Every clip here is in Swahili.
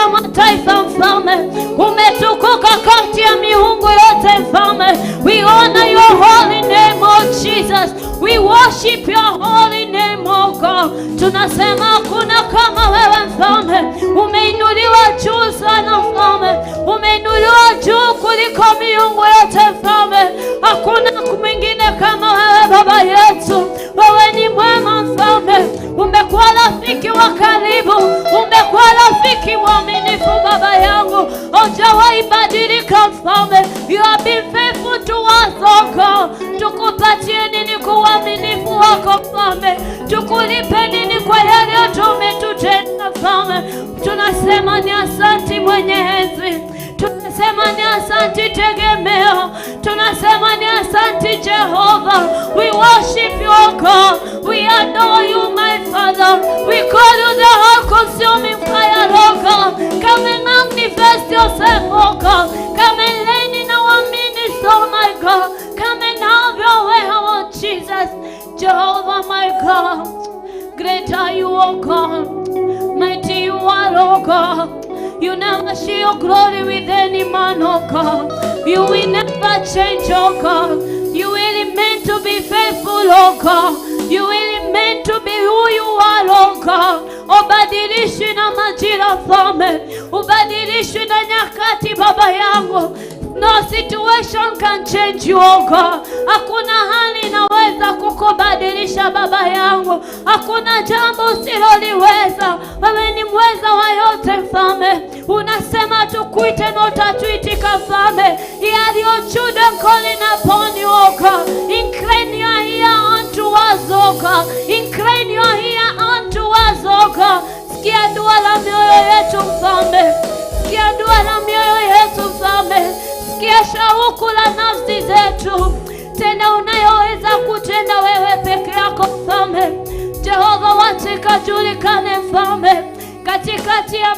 ya mataifa, Mfalme. Umetukuka kati ya miungu yote, Mfalme. We honor your holy name, oh Jesus. We worship your holy name, oh God. Tunasema hakuna kama wewe, Mfalme. Umeinuliwa juu sana, Mfalme. Umeinuliwa juu kuliko miungu yote, Mfalme. Hakuna mwingine kama wewe, Baba yetu. Wewe ni mwema, Mfalme. Umekuwa rafiki wa karibu, umekuwa rafiki mwaminifu, Baba yangu. Hujawahi badilika, Mfalme. You have been faithful to us, oh God. Tukupatie nini kwa uaminifu wako, Mfalme? Tukulipe nini kwa yale yote umetutenda, Mfalme? Tunasema ni asanti, mwenye enzi. Tunasema ni asanti, tegemeo. Tunasema ni asanti, Jehova. We worship you, O God. We adore you, my Father. We call you the all-consuming fire, O God. Come and manifest yourself, O God. Come and reign in our midst, oh my God. Come and have your way, our Jesus. Jehovah, my God. Great are you, O God. Mighty you are, O God. You never share your glory with any man, oh God. You will never change, oh God. You will remain to be faithful, oh God. You will remain to be who you are, oh God. Hubadilishwi na majira, Mfalme, hubadilishwi na nyakati, Baba yangu. No situation can change you, oh God. Hakuna hali inaweza kukubadilisha, Baba yangu. Hakuna jambo usiloliweza. Wewe ni mweza wa yote, Mfalme. Unasema tukuite na utatuitika, Mfalme. Hear your children calling upon you, oh God. Incline your ear unto us, oh God. Incline your ear unto us, oh God. Sikia dua la mioyo yetu, Mfalme. Sikia dua la mioyo yetu, Mfalme. Sikia shauku la nafsi zetu. Tenda unayoweza kutenda wewe peke yako, Mfalme. Jehova, wacha ikajulikane, Mfalme, katikati ya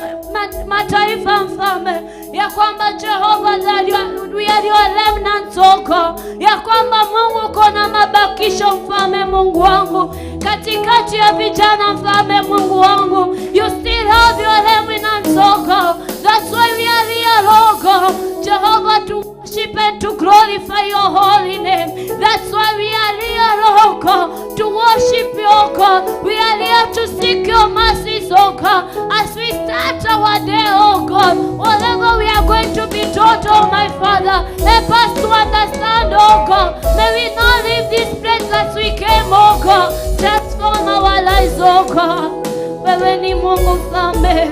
mataifa, Mfalme, ya kwamba Jehova, that we are your remnants, oh God, ya kwamba Mungu uko na mabakisho, Mfalme Mungu wangu, katikati ya vijana, Mfalme Mungu wangu, you still have your remnants, oh God. That's why we are here, oh God, Jehovah, to worship and to glorify your holy name. That's why we are here, oh God, to worship you, oh God. We are here to seek your mercies, oh God, as we start our day, oh God. Whatever we are going to be taught, oh my Father, help us to understand, oh God. May we not leave this place as we came, oh God. Transform our lives, oh God. Wewe ni Mungu, Mfalme.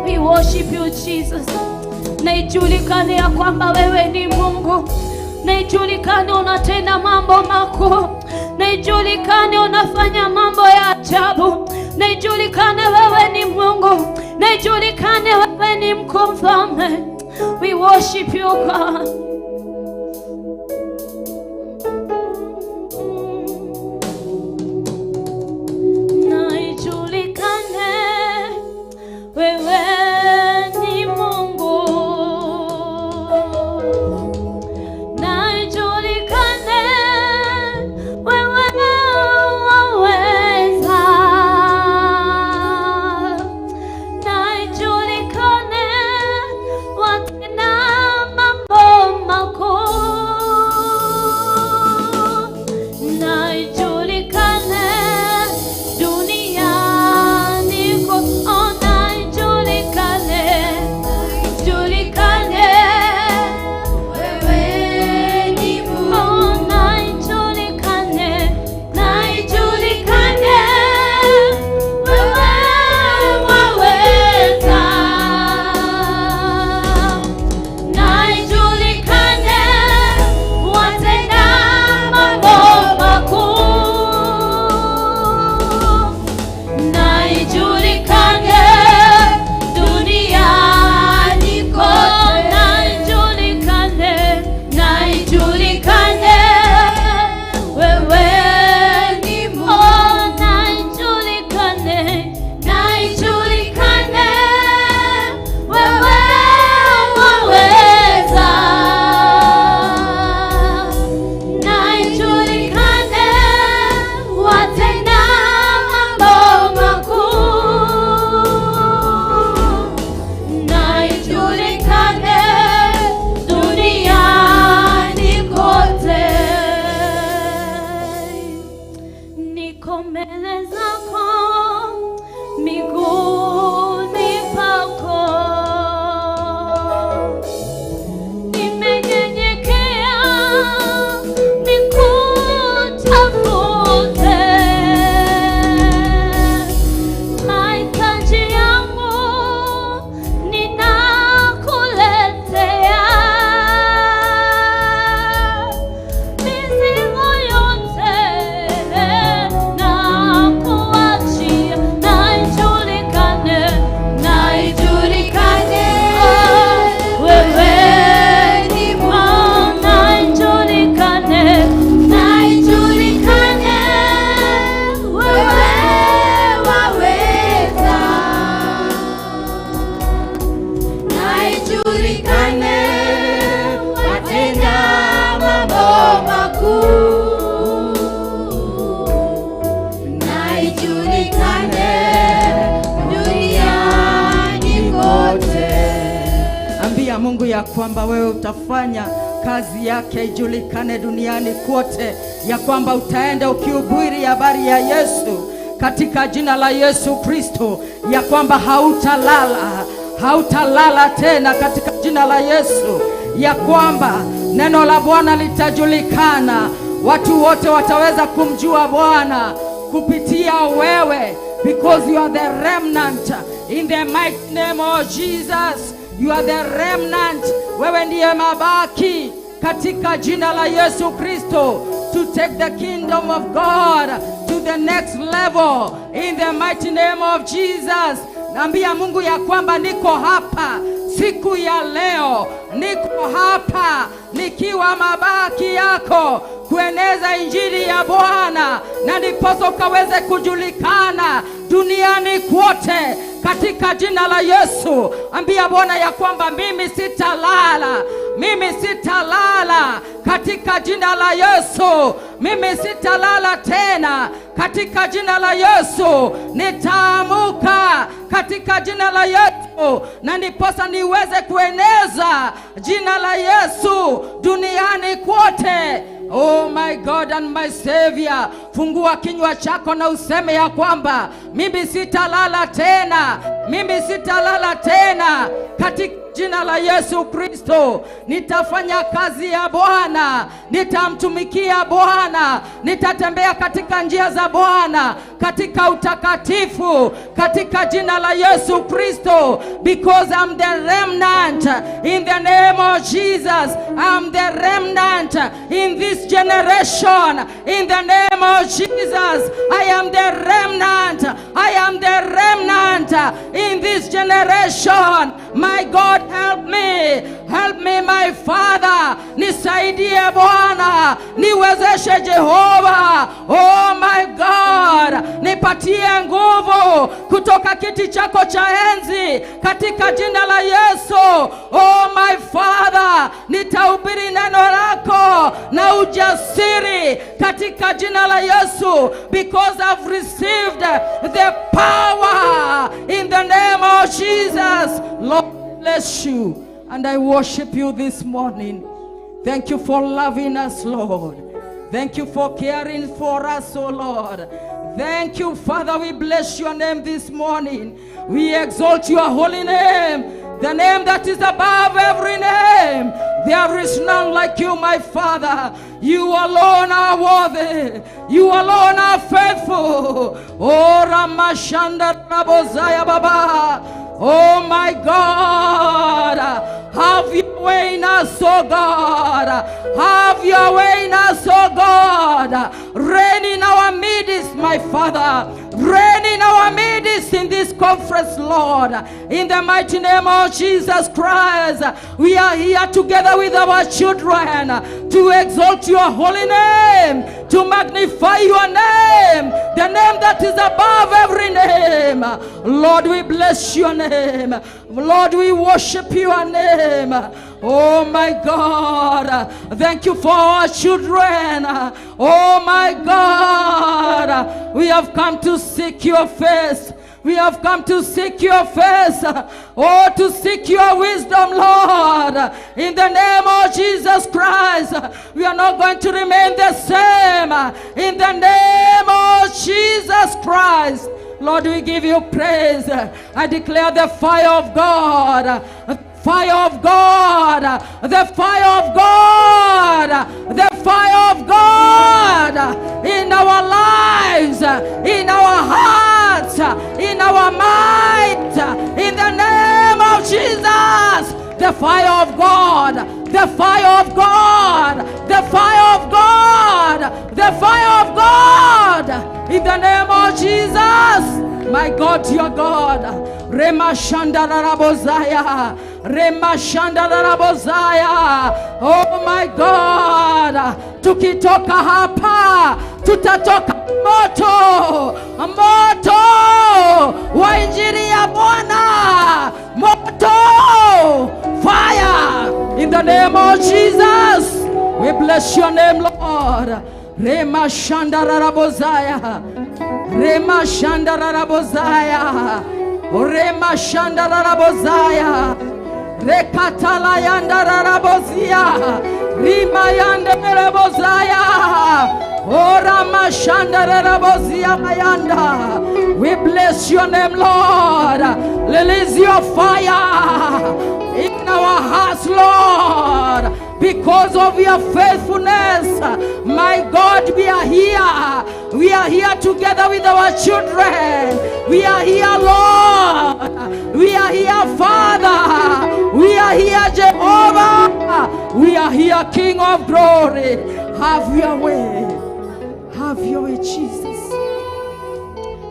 We worship you, Jesus. Na ijulikane ya kwamba wewe ni Mungu, na ijulikane unatenda mambo makuu, na ijulikane unafanya mambo ya ajabu, na ijulikane wewe ni Mungu, na ijulikane wewe ni mkuu, Mfalme. We worship you, God. Na ijulikane wewe ni Mungu, na ijulikane wewe waweza, na ijulikane watenda mambo makuu, na ijulikane duniani kote, oh, na ijulikane. Mungu ya kwamba wewe utafanya kazi yake ijulikane duniani kote, ya kwamba utaenda ukihubiri habari ya Yesu katika jina la Yesu Kristo, ya kwamba hautalala, hautalala tena katika jina la Yesu, ya kwamba neno la Bwana litajulikana, watu wote wataweza kumjua Bwana kupitia wewe, because you are the remnant. In the mighty name of Jesus, you are the remnant. Wewe ndiye mabaki katika jina la Yesu Kristo, to take the kingdom of God to the next level in the mighty name of Jesus. Naambia Mungu ya kwamba niko hapa siku ya leo, niko hapa nikiwa mabaki yako kueneza injili ya Bwana, na ndiposa ukaweze kujulikana duniani kote katika jina la Yesu. Ambia Bwana ya kwamba mimi sitalala, mimi sitalala katika jina la Yesu. Mimi sitalala tena katika jina la Yesu. Nitaamuka katika jina la Yesu, na ndiposa niweze kueneza jina la Yesu duniani kote. Oh my God and my Savior, fungua kinywa chako na useme ya kwamba mimi sitalala tena, mimi sitalala tena katika jina la Yesu Kristo. Nitafanya kazi ya Bwana, nitamtumikia Bwana, nitatembea katika njia za Bwana, katika utakatifu, katika jina la Yesu Kristo, because I'm the remnant in the name of Jesus. I'm the remnant in this generation in the name of Jesus. I am the remnant. I am the remnant in this generation. My God, help me. Help me, my Father. Nisaidie Bwana, niwezeshe Jehova. Oh my God, nipatie nguvu kutoka kiti chako cha enzi katika jina la Yesu. Oh my Father, nitahubiri neno lako na ujasiri katika jina la Yesu, because I've received the power in the name of Jesus. Lord, bless you and I worship you this morning. Thank you for loving us, Lord. Thank you for caring for us, oh Lord. Thank you, Father. We bless your name this morning. We exalt your holy name, the name that is above every name. There is none like you, my Father. You alone are worthy. You alone are faithful. Oh, Ramashanda Rabozaya Baba. Oh my God, have your way in us, oh God. Have your way in us, oh God. Reign in our midst, my Father. Reign in our midst in this conference, Lord. In the mighty name of Jesus Christ, we are here together with our children to exalt your holy name, to magnify your name, the name that is above every name. Lord, we bless your name. Lord, we worship your name. Oh my God, thank you for our children. Oh my God, we have come to seek your face. We have come to seek your face. Oh, to seek your wisdom, Lord. In the name of Jesus Christ, we are not going to remain the same. In the name of Jesus Christ. Lord, we give you praise. I declare the fire of God. Fire of God, the fire of God, the fire of God in our lives, in our hearts, in our minds, in the name of Jesus. The fire of God, the fire of God, the fire of God, the fire of God, in the name of Jesus. My God, your God. Rema Shandarabozaya. Rema Shandarabozaya. Oh my God. Tukitoka hapa tutatoka moto, moto wa injili ya Bwana, moto, fire in the name of Jesus. We bless your name, Lord. Rema Shandarabozaya. Rema Shandarabozaya. Rema Shandarabozaya. Rekatala yanda rarabozia. Rima yanda rarabozaya. Ora mashanda rarabozia mayanda. We bless your name, Lord. Release your fire in our hearts, Lord. Because of your faithfulness, my God, we are here. We are here together with our children. We are here, Lord. We are here, Father. We are here, Jehovah. We are here, King of glory. Have your way. Have your way, Jesus.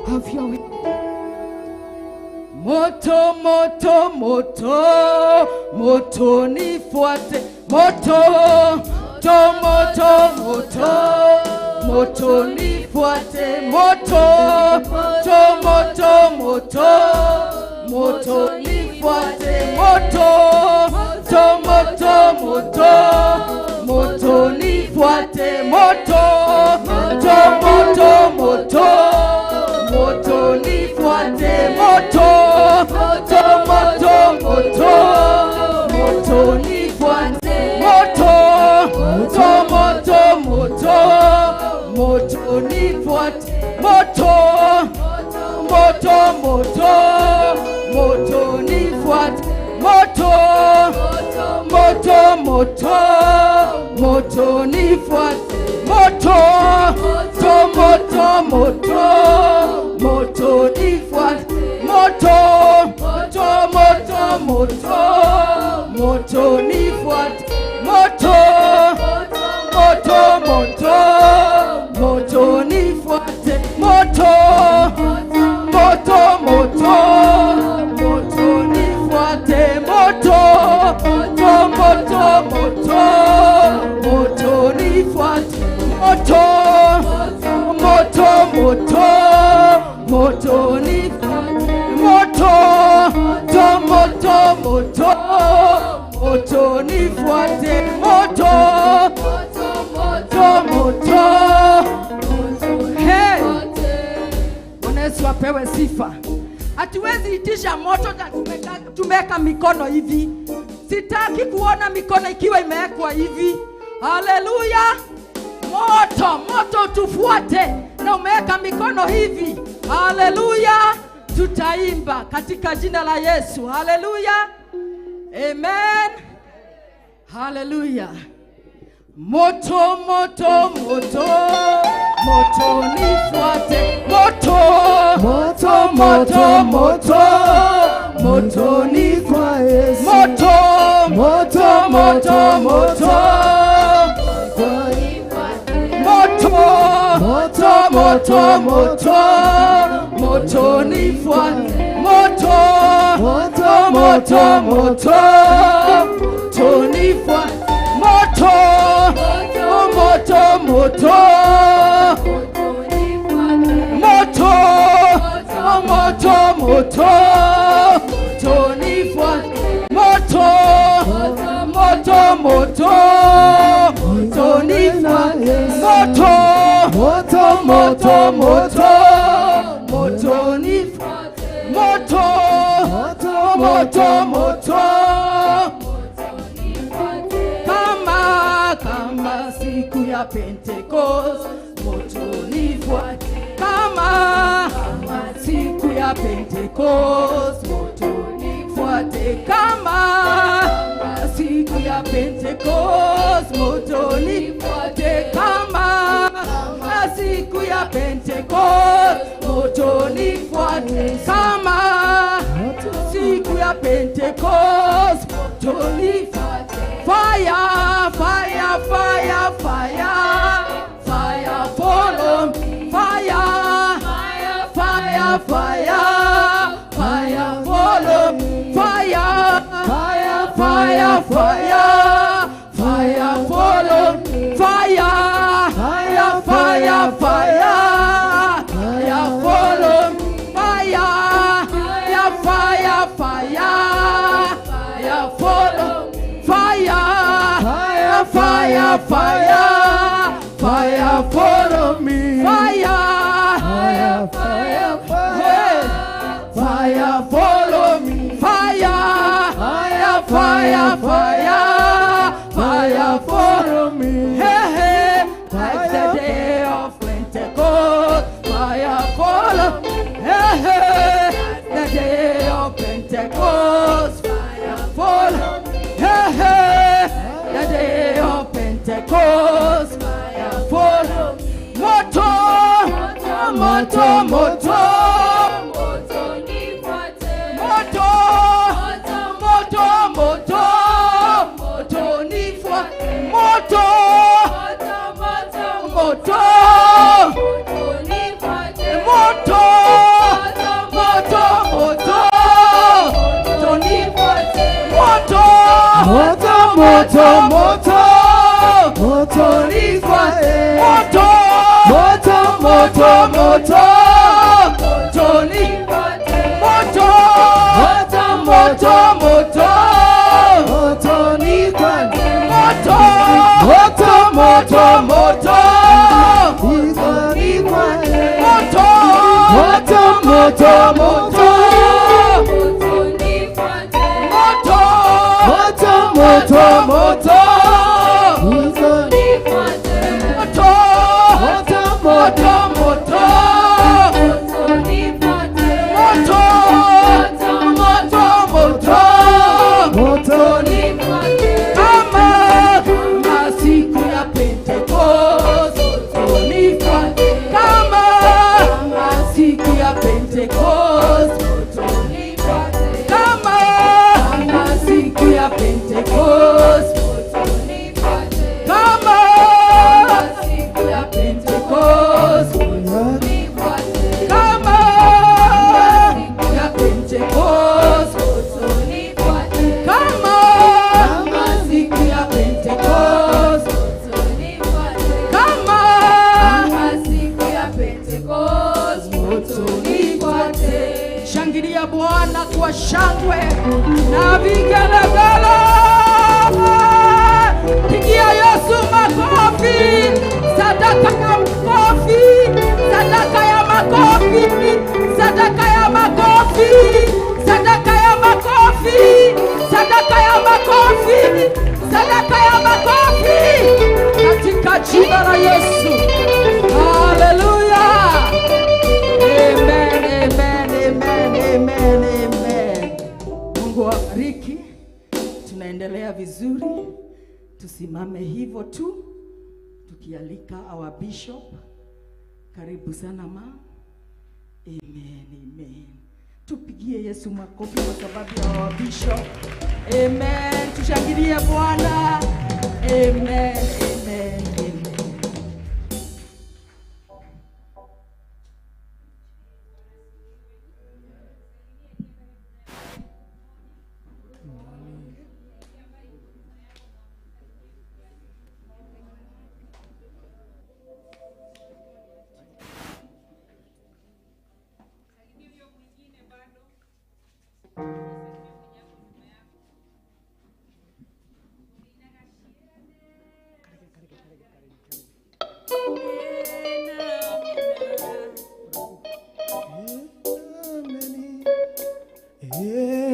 Have your way. Moto, moto, moto, moto nifuate. Moto, to moto, moto, moto nifuate. Moto, to moto, moto, moto nifuate. Moto, to moto, moto, moto nifuate. Moto, to moto, moto, moto nifuate. Moto, to moto, moto, moto nifuate. Moto, to moto, moto, moto nifuate. Moto, moto, moto, moto nifuate. Moto, moto, moto, moto nifuate. Moto, to moto, moto, moto nifuate. Moto, to moto, moto, moto nifuate. Moto, moto, moto, moto nifuate. Moto, moto, moto, moto nifuate. Moto, to moto, moto, moto nifuate. Moto, moto, moto, moto nifuate. Moto, to moto, moto, moto nifuate. Moto, moto, moto. Hey, Bwana Yesu apewe sifa. Hatuwezi itisha moto na tumeweka mikono hivi. Sitaki kuona mikono ikiwa imewekwa hivi. Haleluya! Moto, moto tufuate na umeweka mikono hivi. Haleluya! Tutaimba katika jina la Yesu. Haleluya! Amen. Haleluya. Moto, moto, moto, moto nifuate. Moto, Moto, moto, moto, moto nifuate. Yesu. Moto, Moto, moto, moto, moto, Moto, moto, moto, moto nifuate. Moto, Moto, moto, moto, moto nifuate. Moto, moto, moto, moto, moto, moto, moto nifuate. Moto, moto, moto, moto nifuate. Moto, Moto, moto, moto, moto nifuate. Moto, Moto, moto, moto. Kama siku ya Pentecost, moto nifuate. Kama siku ya Pentecost, moto nifuate. Kama siku ya Pentecost, moto nifuate. Kama siku ya Pentecost, moto nifuate. Kama siku ya Pentecost, moto nifuate. Fire, fire, fire, fire, fire, follow me. Fire, fire, fire, fire, follow me. Fire, Fire, fire, fire, fire, follow me. Fire, Fire, fire, fire, fire, follow me. Fire, fire, fire, fire, follow me. Fire, Fire, fire, fire, fire, follow me. Fire, Fire, fire, fire. Hey. Fire, follow me. Fire, Fire, Fire, fire, fire, follow me. Hey, hey, like the day of Pentecost, fire follow. Hey, hey, the day of Pentecost, fire follow. Hey, hey, the day of Pentecost, fire follow. Moto, moto, moto, Moto nifuate. Moto, moto, moto, moto nifuate. Moto, Moto, moto, moto, moto nifuate. Moto, moto, moto, moto nifuate. Moto, Moto, moto, moto, moto nifuate. Moto, Moto, moto, moto, moto nifuate. Moto, Moto, moto, moto, moto nifuate. Moto, Moto, moto, moto, moto nifuate. Moto, Moto, moto, moto, Moto nifuate. Moto, moto, moto, moto, moto Nifuate. Moto, moto, moto, moto, Moto nifuate. Moto, moto, moto, moto Nifuate. Kama masiku ya Pentecost, nifuate. Kama masiku ya Pentecost, Nifuate. Kama masiku ya Pentecost, Nifuate. Kama Siku ya Pentecost, Nifuate. Kama ya Pentecost, Nifuate. Kama siku ya Pentecost, Nifuate. Kama Siku ya Pentecost, moto nifuate. Shangilia Bwana kwa shangwe na vigelegele. Pigia Yesu makofi, sadaka ya makofi, sadaka ya makofi, sadaka ya makofi, sadaka ya makofi, sadaka ya makofi, sadaka ya makofi, katika jina la Yesu. Haleluya. Amen, amen, amen, amen, amen. Mungu awabariki. Tunaendelea vizuri, tusimame hivyo tu tukialika our bishop. Karibu sana ma. Amen, amen. Tupigie Yesu makofi kwa sababu ya our bishop. Amen. Tushangilie Bwana. Amen, amen, amen.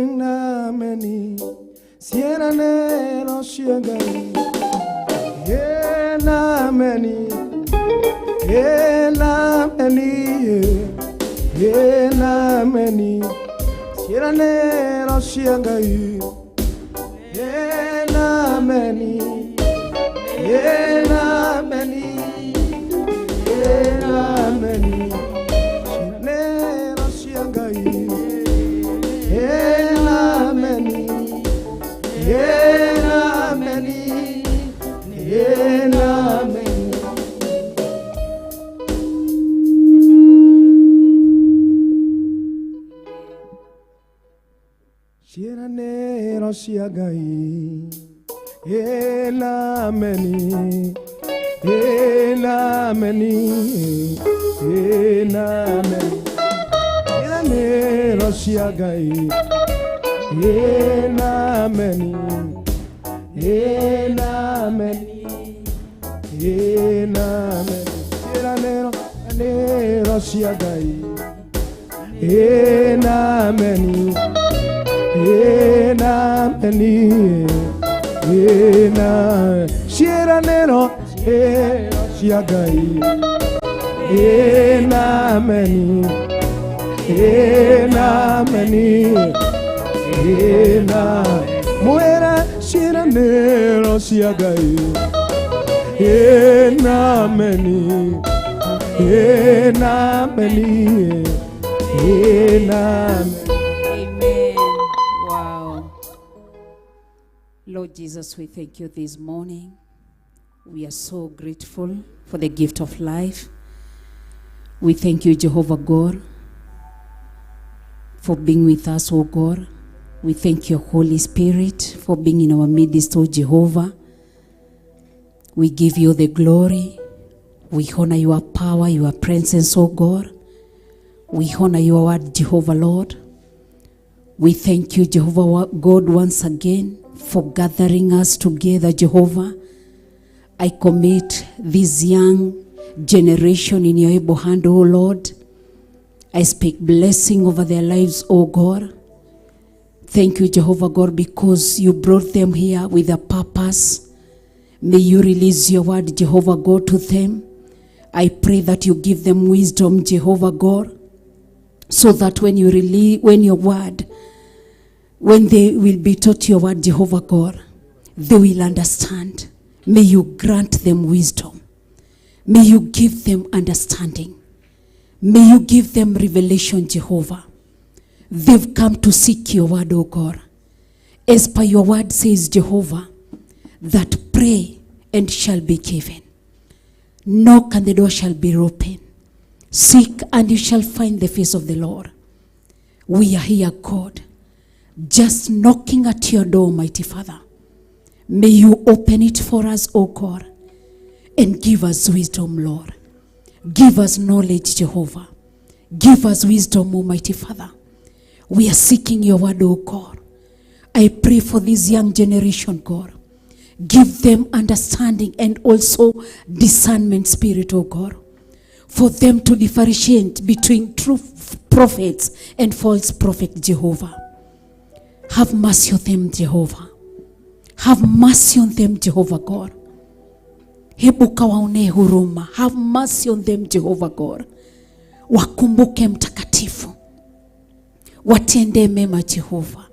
Enameni, sieranero siegai. Enameni, enameni, enameni, sieranero siegai. Enameni, enameni, enameni, sieranero siegai. Enameni, enameni, enameni. Ciĩranĩro cia Ngai ĩnameni, ĩnameni, ĩnameni. Ciĩranĩro cia Ngai ĩnameni, ĩnameni, ĩnameni. Ciĩranĩro nĩro cia Ngai ĩnameni, ĩnameni. Ameni ĩna ciĩranĩro ĩro cia Ngai ĩna ameni ĩna ameni ĩna mwĩre ciĩranĩro cia Ngai ĩna ameni ĩna ameni ĩna ameni. Amen. Wow. Lord Jesus, we thank you this morning. We are so grateful for the gift of life. We thank you, Jehovah God, for being with us, O God. We thank your Holy Spirit for being in our midst, O Jehovah. We give you the glory. We honor your power, your presence, O God. We honor your word, Jehovah Lord. We thank you, Jehovah God, once again for gathering us together, Jehovah. I commit this young generation in your able hand, O Lord. I speak blessing over their lives, O God. Thank you, Jehovah God, because you brought them here with a purpose. May you release your word, Jehovah God, to them. I pray that you give them wisdom, Jehovah God, so that when you release, when your word, when they will be taught your word, Jehovah God, they will understand. May you grant them wisdom. May you give them understanding. May you give them revelation, Jehovah. They've come to seek your word, O God. As per your word says, Jehovah, that pray and shall be given. Knock and the door shall be open. Seek and you shall find the face of the Lord. We are here, God, just knocking at your door, mighty Father. May you open it for us, O God, and give us wisdom, Lord. Give us knowledge, Jehovah. Give us wisdom, Almighty Father. We are seeking your word, O God. I pray for this young generation, God. Give them understanding and also discernment spirit, O God, for them to differentiate between true prophets and false prophets, Jehovah. Have mercy on them, Jehovah. Have mercy on them, Jehovah God. Hebu kawaonee huruma. Have mercy on them, Jehovah God. Wakumbuke mtakatifu, watendee mema Jehova.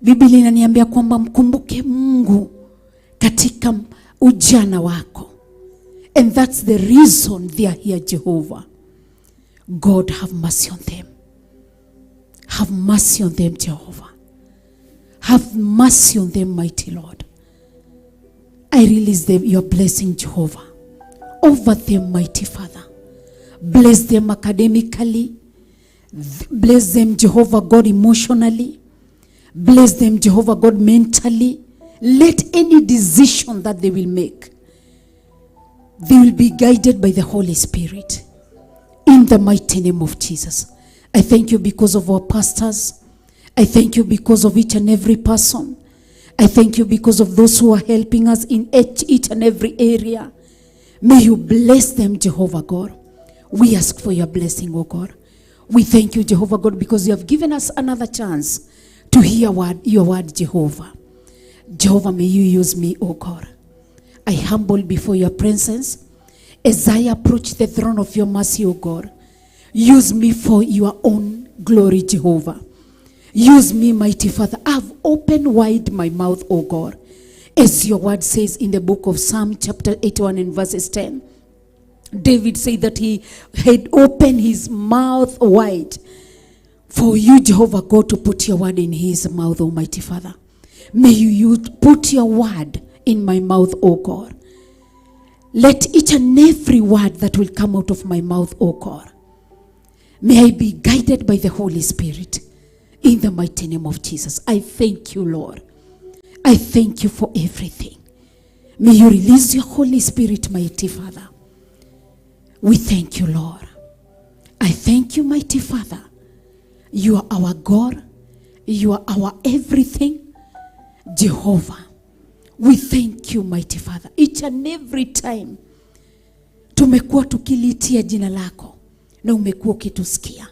Biblia inaniambia kwamba mkumbuke Mungu katika ujana wako. And that's the reason they are here, Jehovah. God, have mercy on them. Have mercy on them, Jehovah. Have mercy on them, mighty Lord. I release them, your blessing, Jehovah, over them, mighty Father. Bless them academically. Bless them, Jehovah God, emotionally. Bless them, Jehovah God, mentally. Let any decision that they will make, they will be guided by the Holy Spirit. In the mighty name of Jesus. I thank you because of our pastors. I thank you because of each and every person. I thank you because of those who are helping us in each and every area. May you bless them, Jehovah God. We ask for your blessing, O God. We thank you, Jehovah God, because you have given us another chance to hear your word, Jehovah. Jehovah, may you use me, O God. I humble before your presence as I approach the throne of your mercy, O God. Use me for your own glory, Jehovah. Use me, mighty Father. I've opened wide my mouth, O God. As your word says in the book of Psalm chapter 81 and verses 10. David said that he had opened his mouth wide for you, Jehovah God, to put your word in his mouth, Almighty Father. May you put your word in my mouth, O God. Let each and every word that will come out of my mouth, O God, may I be guided by the Holy Spirit. In the mighty name of Jesus, I thank you, Lord. I thank you for everything. May you release your Holy Spirit, mighty Father. We thank you, Lord. I thank you, mighty Father. You are our God. You are our everything. Jehovah. We thank you, mighty Father. Each and every time tumekuwa tukiliitia jina lako na umekuwa ukitusikia.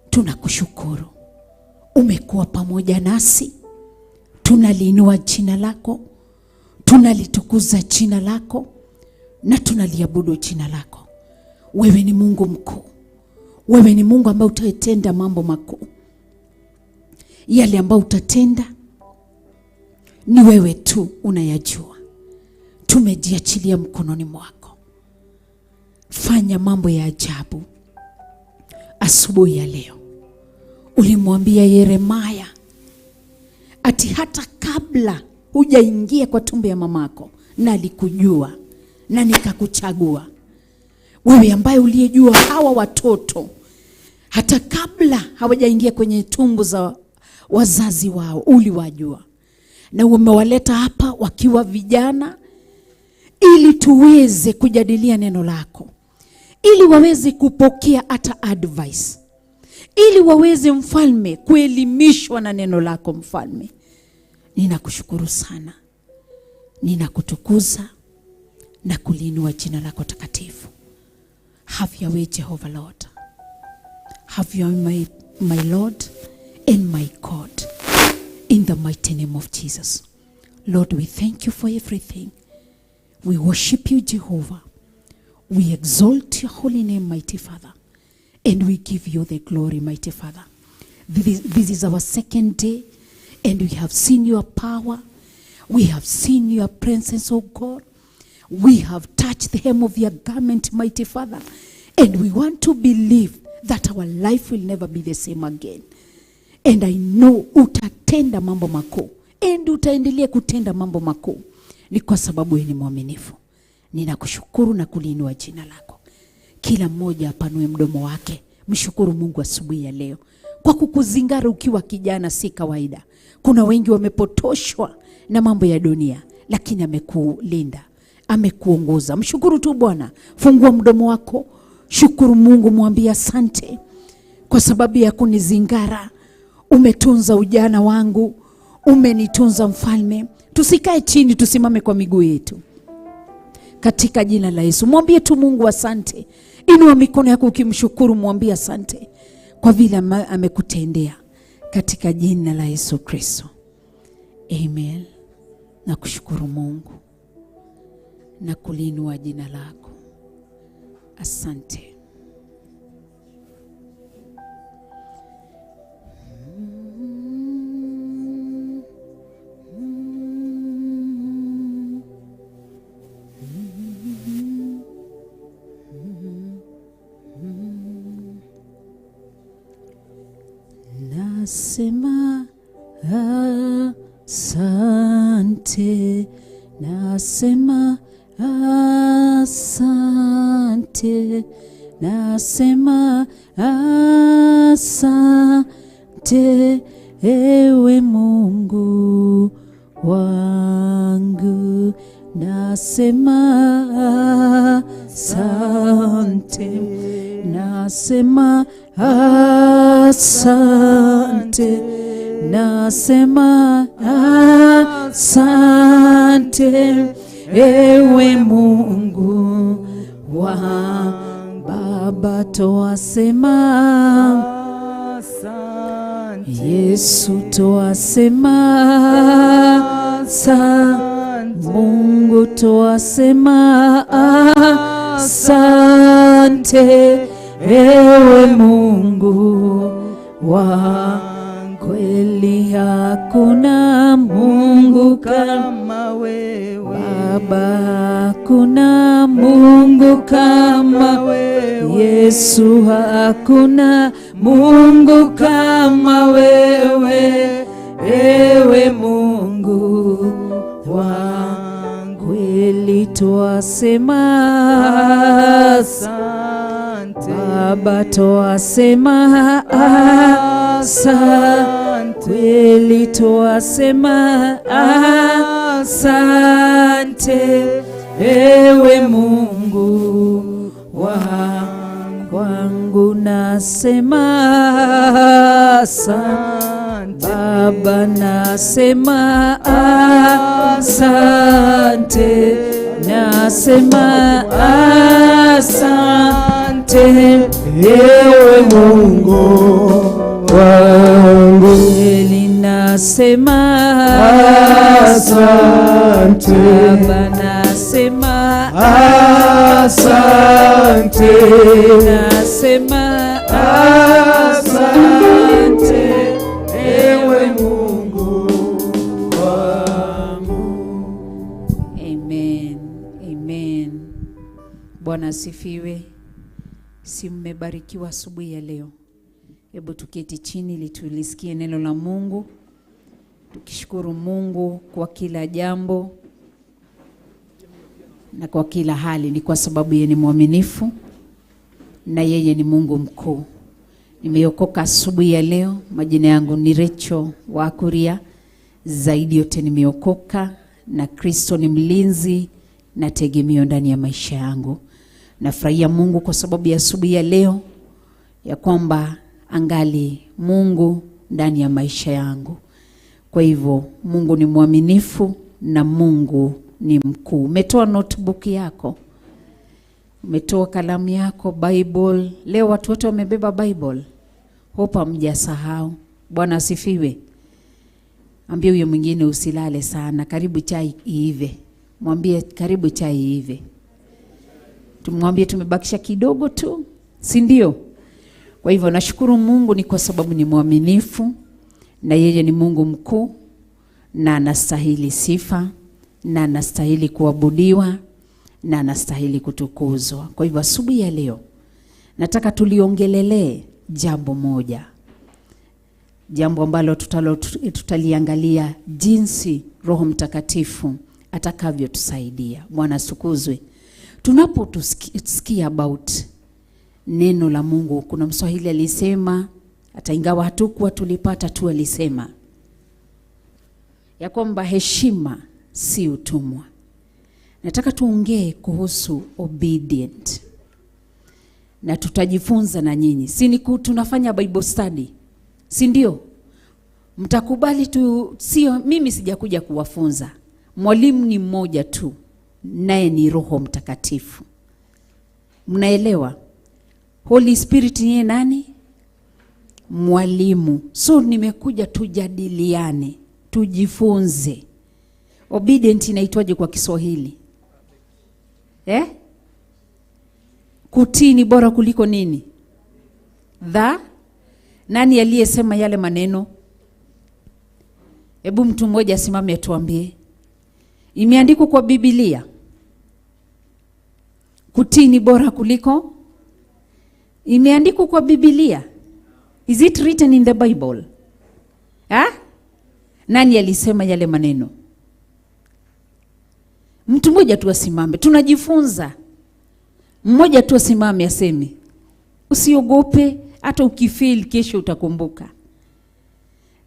Tunakushukuru. Umekuwa pamoja nasi. Tunaliinua jina lako, tunalitukuza jina lako na tunaliabudu jina lako. Wewe ni Mungu mkuu. Wewe ni Mungu ambaye utatenda mambo makuu. Yale ambayo utatenda ni wewe tu unayajua. Tumejiachilia mkononi mwako. Fanya mambo ya ajabu asubuhi ya leo. Ulimwambia Yeremaya ati hata kabla hujaingia kwa tumbo ya mamako nalikujua na nikakuchagua. Wewe ambaye uliyejua hawa watoto hata kabla hawajaingia kwenye tumbo za wazazi wao, uliwajua na umewaleta hapa wakiwa vijana, ili tuweze kujadilia neno lako, ili waweze kupokea hata advice, ili waweze mfalme kuelimishwa na neno lako mfalme. Ninakushukuru sana, ninakutukuza na kuliinua jina lako takatifu. Have your way, Jehovah Lord. Have your way, my Lord and my God. In the mighty name of Jesus. Lord, we thank you for everything. We worship you, Jehovah. We exalt your holy name, mighty Father. And we give you the glory, mighty Father. This is our second day, and we have seen your power. We have seen your presence, O God. We have touched the hem of your garment, mighty Father. And we want to believe that our life will never be the same again. And I know utatenda mambo makuu, and utaendelea kutenda mambo makuu. Ni kwa sababu wewe ni mwaminifu. Ninakushukuru na kuliinua jina lako. Kila mmoja apanue mdomo wake, mshukuru Mungu asubuhi ya leo kwa kukuzingara ukiwa kijana, si kawaida. Kuna wengi wamepotoshwa na mambo ya dunia, lakini amekulinda, amekuongoza. Mshukuru tu Bwana. Fungua mdomo wako, shukuru Mungu, mwambie asante kwa sababu ya kunizingara. Umetunza ujana wangu, umenitunza mfalme. Tusikae chini, tusimame kwa miguu yetu katika jina la Yesu. Mwambie tu Mungu asante. Inua mikono yako ukimshukuru, mwambie asante kwa vile amekutendea katika jina la Yesu Kristo. Amen. Nakushukuru Mungu na kuliinua jina lako. Asante. Nasema asante, nasema asante, nasema asante, ewe Mungu wangu. Nasema asante, nasema asante, nasema asante, ewe Mungu wa Baba, twasema Asante. Yesu, twasema asante, Mungu, twasema asante, ewe Mungu wa kweli, hakuna Mungu kama kama wewe. Baba, hakuna Mungu kama wewe. Yesu, hakuna Mungu kama wewe, ewe Mungu wa kweli, twasema Asante. Baba, twasema asante, kweli twasema asante, ewe Mungu wa kwangu, nasema asante. Baba, nasema asante, nasema asante, Ewe Mungu wangu. Kweli nasema Nasema asante. Baba, nasema asante. Nasema asante, ewe Mungu wangu. Amen. Amen. Bwana asifiwe. Si mmebarikiwa asubuhi ya leo? Hebu tuketi chini ili tulisikie neno la Mungu, tukishukuru Mungu kwa kila jambo na kwa kila hali. Ni kwa sababu yeye ni mwaminifu na yeye ni Mungu mkuu. Nimeokoka asubuhi ya leo. Majina yangu ni Rachel Wakuria. Zaidi yote nimeokoka na Kristo ni mlinzi na tegemeo ndani ya maisha yangu. Nafurahia Mungu kwa sababu ya asubuhi ya leo, ya kwamba angali Mungu ndani ya maisha yangu. Kwa hivyo Mungu ni mwaminifu na Mungu ni mkuu. Umetoa notebook yako? Umetoa kalamu yako, Bible? Leo watu wote wamebeba Bible. Hope hamjasahau. Bwana asifiwe. Ambie huyo mwingine usilale sana, karibu chai iive. Mwambie karibu chai iive. Tumwambie tumebakisha kidogo tu, si ndio? Kwa hivyo nashukuru Mungu ni kwa sababu ni mwaminifu na yeye ni Mungu mkuu na anastahili sifa na anastahili kuabudiwa na anastahili kutukuzwa. Kwa hivyo asubuhi ya leo nataka tuliongelelee jambo moja, jambo ambalo tutaliangalia jinsi Roho Mtakatifu atakavyotusaidia. Bwana atukuzwe. Tunapotusikia about neno la Mungu, kuna Mswahili alisema, hata ingawa hatukuwa tulipata tu, alisema ya kwamba heshima si utumwa. Nataka tuongee kuhusu obedient na tutajifunza na nyinyi. Si ni tunafanya Bible study, si ndio? Mtakubali tu, sio mimi sijakuja kuwafunza. Mwalimu ni mmoja tu, naye ni Roho Mtakatifu. Mnaelewa? Holy Spirit ni nani? Mwalimu. So nimekuja tujadiliane, tujifunze. Obedient inaitwaje kwa Kiswahili? Eh? Kutii ni bora kuliko nini? Dha? Nani aliyesema yale maneno? Hebu mtu mmoja asimame atuambie. Imeandikwa kwa Biblia. Kutii ni bora kuliko? Imeandikwa kwa Biblia. Is it written in the Bible? Ha? Nani alisema yale maneno? Mtu mmoja tu asimame. Tunajifunza. Mmoja tu asimame aseme. Usiogope, hata ukifeel kesho utakumbuka.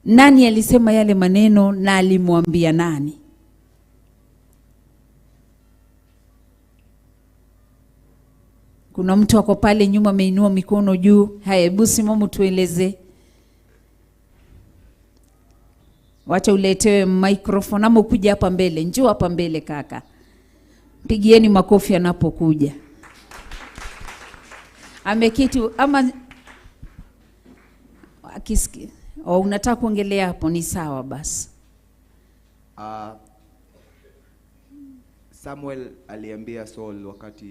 Nani alisema yale maneno na alimwambia nani? Kuna mtu ako pale nyuma ameinua mikono juu. Haya, hebu simama tueleze. Wacha uletewe microphone ama ukuje hapa mbele. Njoo hapa mbele kaka. Pigieni makofi anapokuja. Ameketi ama akisikia. Oh, unataka kuongelea hapo, ni sawa basi. Samuel aliambia Saul wakati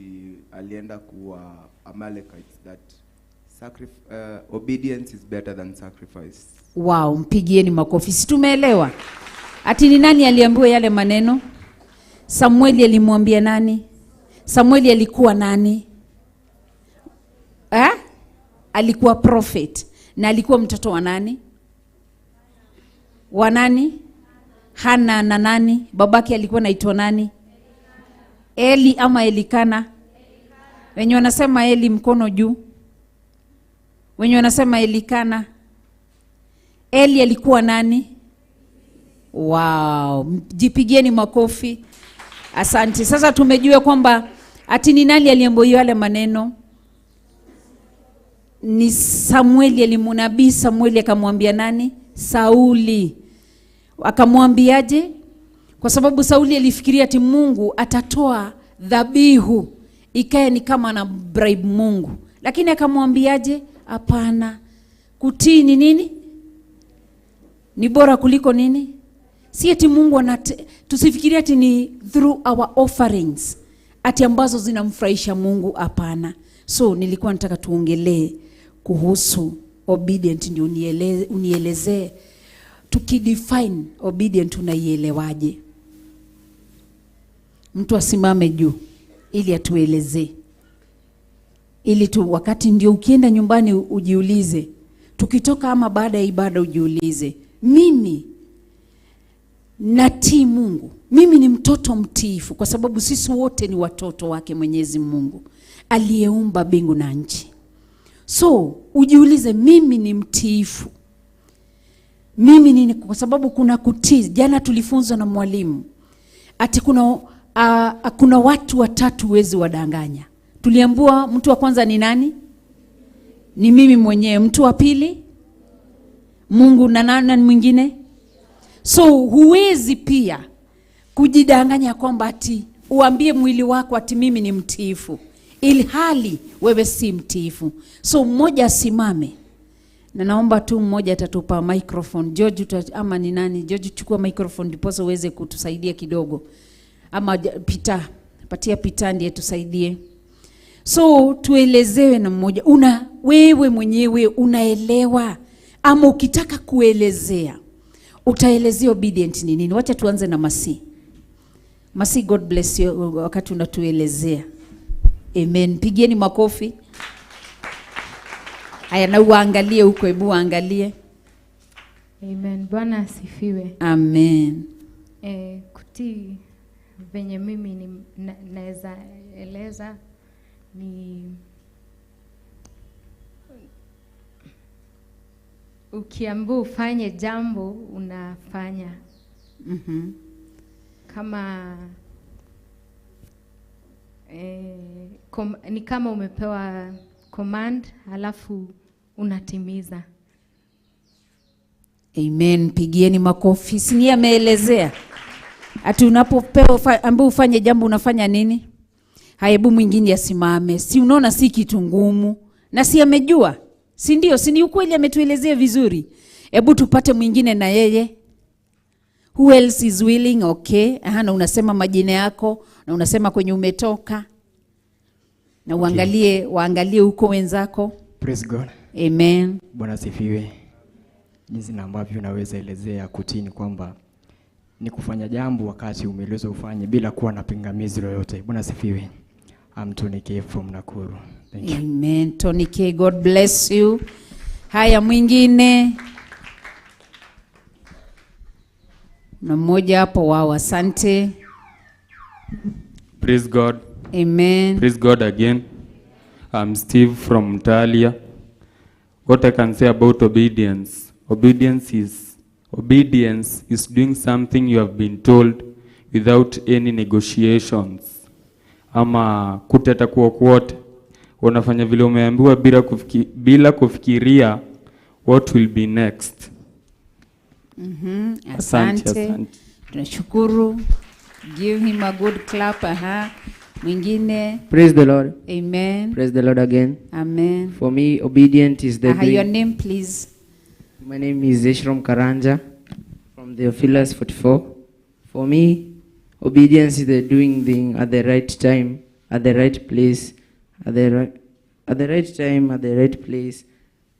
alienda kuwa Amalekites that obedience is better than sacrifice. Wow, mpigieni makofi. Si tumeelewa? Ati ni nani aliambiwa yale maneno? Samueli alimwambia nani? Samueli alikuwa nani? Eh? Alikuwa prophet. Na alikuwa mtoto wa nani? Wa nani? Hana na nani? Babake alikuwa anaitwa nani? Eli ama Elikana? Wenye wanasema Eli mkono juu. Wenye wanasema Elikana. Eli alikuwa nani? Wow, jipigieni makofi. Asante. Sasa tumejua kwamba ati ni nani aliambiwa yale maneno? Ni Samueli, alimunabii Samueli akamwambia nani? Sauli. Akamwambiaje? Kwa sababu Sauli alifikiria ati Mungu atatoa dhabihu ikae ni kama ana bribe Mungu. Lakini akamwambiaje? Hapana. Kutii ni nini? Ni bora kuliko nini? Si eti Mungu tusifikirie ati ni through our offerings ati ambazo zinamfurahisha Mungu, hapana. So nilikuwa nataka tuongelee kuhusu obedient, ndio unielezee tukidefine obedient unaielewaje? Mtu asimame juu ili atuelezee, ili tu wakati ndio ukienda nyumbani ujiulize, tukitoka ama baada ya ibada ujiulize, mimi natii Mungu, mimi ni mtoto mtiifu, kwa sababu sisi wote ni watoto wake Mwenyezi Mungu aliyeumba mbingu na nchi. So ujiulize, mimi ni mtiifu, mimi ni, kwa sababu kuna kutii. Jana tulifunzwa na mwalimu ati kuna watu watatu huwezi wadanganya. Tuliambiwa mtu wa kwanza ni nani? Ni mimi mwenyewe. Mtu wa pili Mungu, na nani mwingine? So huwezi pia kujidanganya kwamba ati uambie mwili wako ati mimi ni mtiifu, ilhali wewe si mtiifu. So mmoja asimame, na naomba tu mmoja atatupa microphone. George ama ni nani? George, chukua microphone ndiposa uweze kutusaidia kidogo, ama Peter, patia Peter ndiye tusaidie. So tuelezewe na mmoja, una wewe mwenyewe unaelewa, ama ukitaka kuelezea utaelezea obedient ni nini? Wacha tuanze na Masi. Masi, God bless you wakati unatuelezea. Amen. Pigieni makofi. Haya, na uangalie huko, hebu uangalie. Amen. Bwana asifiwe. Amen. Kutii venye mimi ni naweza eleza ni ukiambiwa ufanye jambo unafanya. Kama ni kama umepewa command alafu unatimiza. Amen. Pigieni makofi. Si ni ameelezea ati unapopewa ambaye ufanye jambo unafanya nini? Haya, hebu mwingine asimame. Si unaona si kitu ngumu, na si amejua, si ndio? Si ni ukweli, ametuelezea vizuri. Hebu tupate mwingine na yeye. Who else is willing? Okay. Aha, na unasema majina yako na unasema kwenye umetoka na uangalie, okay. Waangalie huko wenzako. Praise God. Amen. Bwana asifiwe. Jinsi na ambavyo unaweza elezea kutii ni kwamba ni kufanya jambo wakati umeelezwa ufanye bila kuwa na pingamizi lolote. Bwana asifiwe. I'm Tony K from Nakuru. Thank you. Amen. Tony K, God bless you. Haya, mwingine na mmoja hapo wao, asante. Praise God. Amen. Praise God again. I'm Steve from Mtalia. What I can say about obedience. Obedience is doing something you have been told without any negotiations. Ama kuteta kwa kwote. Unafanya vile umeambiwa bila kufikiria what will be next. Asante. Asante. Tunashukuru. Give him a good clap. Aha. Mwingine. Praise the Lord. Amen. Praise the Lord again. Amen. For me, obedient is the doing. Your name, please. My name is Eshrom Karanja from the Theophilus 44. For me, obedience is the doing thing at the right time, at the right place, at the right time, at the right place,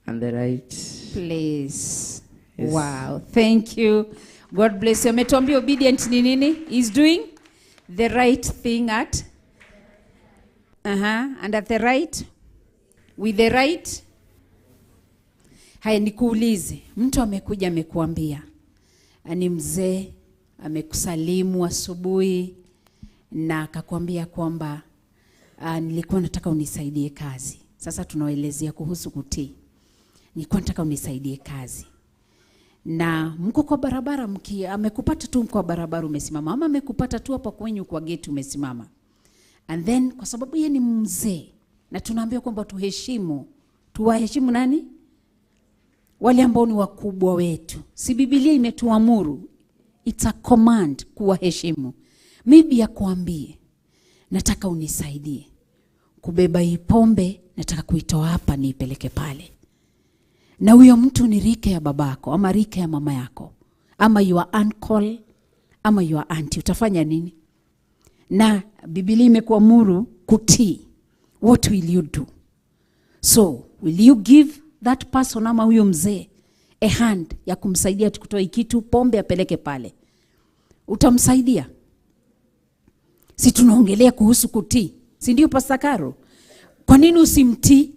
and the right place. Yes. Wow. Thank you. God bless you. Ametuambia obedient ni nini? Is doing the right thing at and at the right, with the right. Haya, nikuulize, mtu amekuja amekuambia, ni mzee, amekusalimu asubuhi na akakwambia kwamba nilikuwa nataka unisaidie kazi. Sasa tunaelezea kuhusu kutii. Nilikuwa nataka unisaidie kazi. Na mko kwa barabara, amekupata tu kwa barabara umesimama, ama amekupata tu hapa kwenyu kwa gate umesimama. And then kwa sababu yeye ni mzee na tunaambiwa kwamba tuheshimu, tuwaheshimu nani? Wale ambao ni wakubwa wetu. Si Biblia imetuamuru? It's a command kuwaheshimu. Maybe akwambie, nataka unisaidie kubeba hii pombe, nataka kuitoa hapa niipeleke pale. Na huyo mtu ni rika ya babako ama rika ya mama yako ama your uncle ama your auntie, utafanya nini? Na Biblia imekuamuru kutii. What will you do? So will you give that person ama huyo mzee a hand ya kumsaidia kutoa kitu pombe apeleke pale? Utamsaidia? Si tunaongelea kuhusu kutii, si ndio, Pastor Caro? Kwa nini usimtii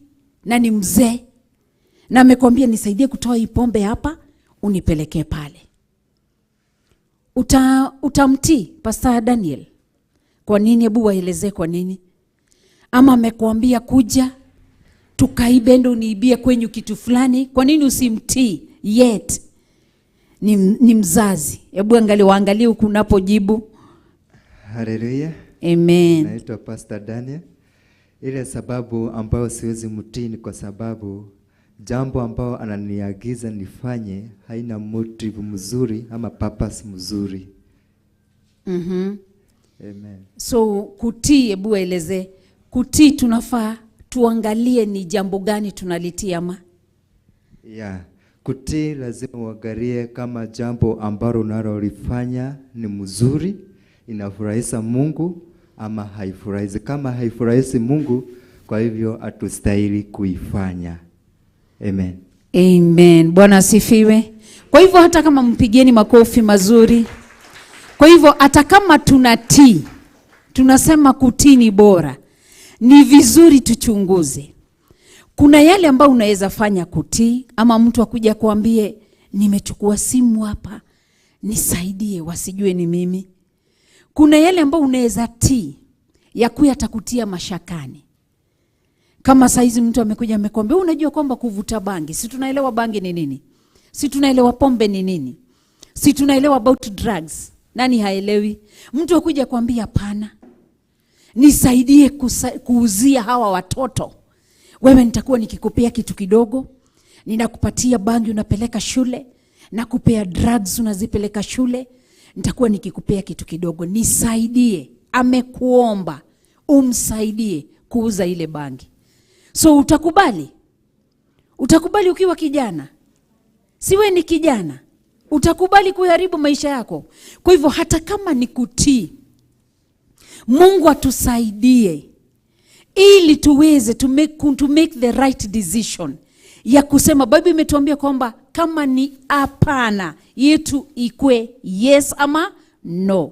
na ni mzee na amekwambia nisaidie kutoa hii pombe hapa unipelekee pale? Utamtii, Pastor Daniel? Kwa nini? Hebu waelezee kwa nini. Ama amekuambia kuja tukaibe, ndo uniibie kwenyu kitu fulani, kwa nini usimtii? Yet ni mzazi. Hebu angalia, waangalie huku unapojibu. Haleluya. Amen. Naitwa Pastor Daniel. Ile sababu ambayo siwezi mtii ni kwa sababu jambo ambao ananiagiza nifanye haina motive mzuri ama purpose mzuri. Amen. So kutii, hebu waelezee. Kutii tunafaa tuangalie ni jambo gani tunalitii ama? Yeah. Kutii lazima uangalie kama jambo ambalo unalolifanya ni mzuri, inafurahisha Mungu ama haifurahishi. Kama haifurahishi Mungu, kwa hivyo hatustahili kuifanya. Amen. Amen. Bwana asifiwe. Kwa hivyo hata kama, mpigieni makofi mazuri. Kwa hivyo hata kama tunatii, tunasema kutii ni bora, ni vizuri tuchunguze. Kuna yale ambayo unaweza fanya kutii, ama mtu akuja kuambie nimechukua simu hapa, nisaidie wasijue ni mimi. Kuna yale ambayo unaweza tii ya kuya atakutia mashakani. Kama saizi mtu amekuja amekwambia, unajua kwamba kuvuta bangi, si tunaelewa bangi ni nini? Si tunaelewa pombe ni nini? Si tunaelewa about drugs? Nani haelewi? Mtu akuja kwambia hapana, nisaidie kuuzia hawa watoto. Wewe nitakuwa nikikupea kitu kidogo, ninakupatia bangi unapeleka shule, nakupea drugs unazipeleka shule, nitakuwa nikikupea kitu kidogo, nisaidie. Amekuomba umsaidie kuuza ile bangi. So utakubali? Utakubali ukiwa kijana? Siwe ni kijana, utakubali kuharibu maisha yako? Kwa hivyo hata kama ni kutii, Mungu atusaidie ili tuweze to make the right decision ya kusema. Bible imetuambia kwamba kama ni hapana yetu ikwe yes ama no.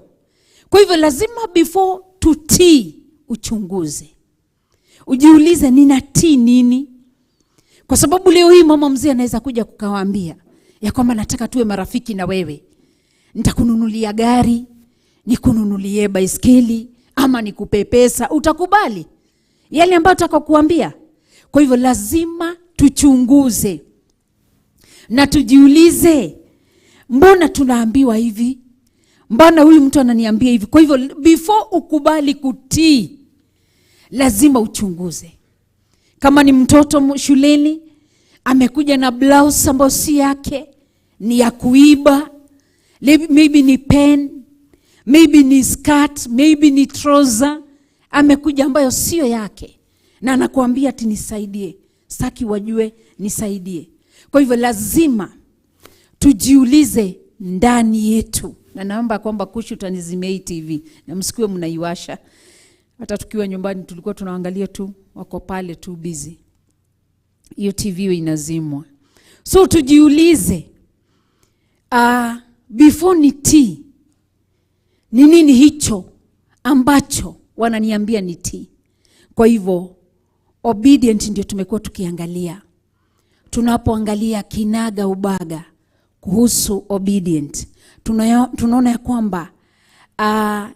Kwa hivyo lazima before tutii uchunguze, ujiulize ninatii nini, kwa sababu leo hii mama mzee anaweza kuja kukawaambia ya kwamba nataka tuwe marafiki na wewe, nitakununulia gari, nikununulie baiskeli ama nikupe pesa. Utakubali yale ambayo atakakuambia? Kwa hivyo lazima tuchunguze na tujiulize, mbona tunaambiwa hivi? Mbona huyu mtu ananiambia hivi? Kwa hivyo before ukubali kutii, lazima uchunguze. Kama ni mtoto shuleni amekuja na blouse ambayo si yake, ni ya kuiba, maybe ni pen, maybe ni skirt, maybe ni trouser, amekuja ambayo sio yake na anakuambia ati nisaidie, sitaki wajue, nisaidie. Kwa hivyo lazima tujiulize ndani yetu, na naomba kwamba Kushu utanizimia hii TV na msikuwe mnaiwasha. Hata tukiwa nyumbani tulikuwa tunaangalia tu, wako pale tu busy, hiyo TV inazimwa. So tujiulize, before nitii, ni nini hicho ambacho wananiambia nitii? Kwa hivyo obedient ndio tumekuwa tukiangalia. Tunapoangalia kinaga ubaga kuhusu obedient, tunaona ya kwamba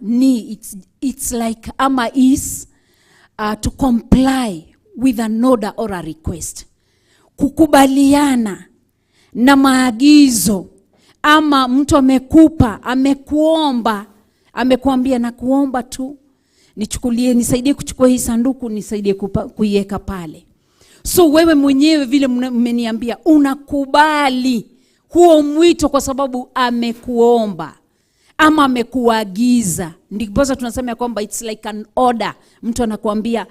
ni it's like ama is to comply with an order or a request, kukubaliana na maagizo ama mtu amekupa, amekuomba, amekuambia nakuomba tu nichukulie, nisaidie kuchukua hii sanduku, nisaidie kuiweka pale. So wewe mwenyewe vile mmeniambia, unakubali huo mwito kwa sababu amekuomba ama amekuagiza. Ndiposa tunasema ya kwamba it's like an order. Mtu anakuambia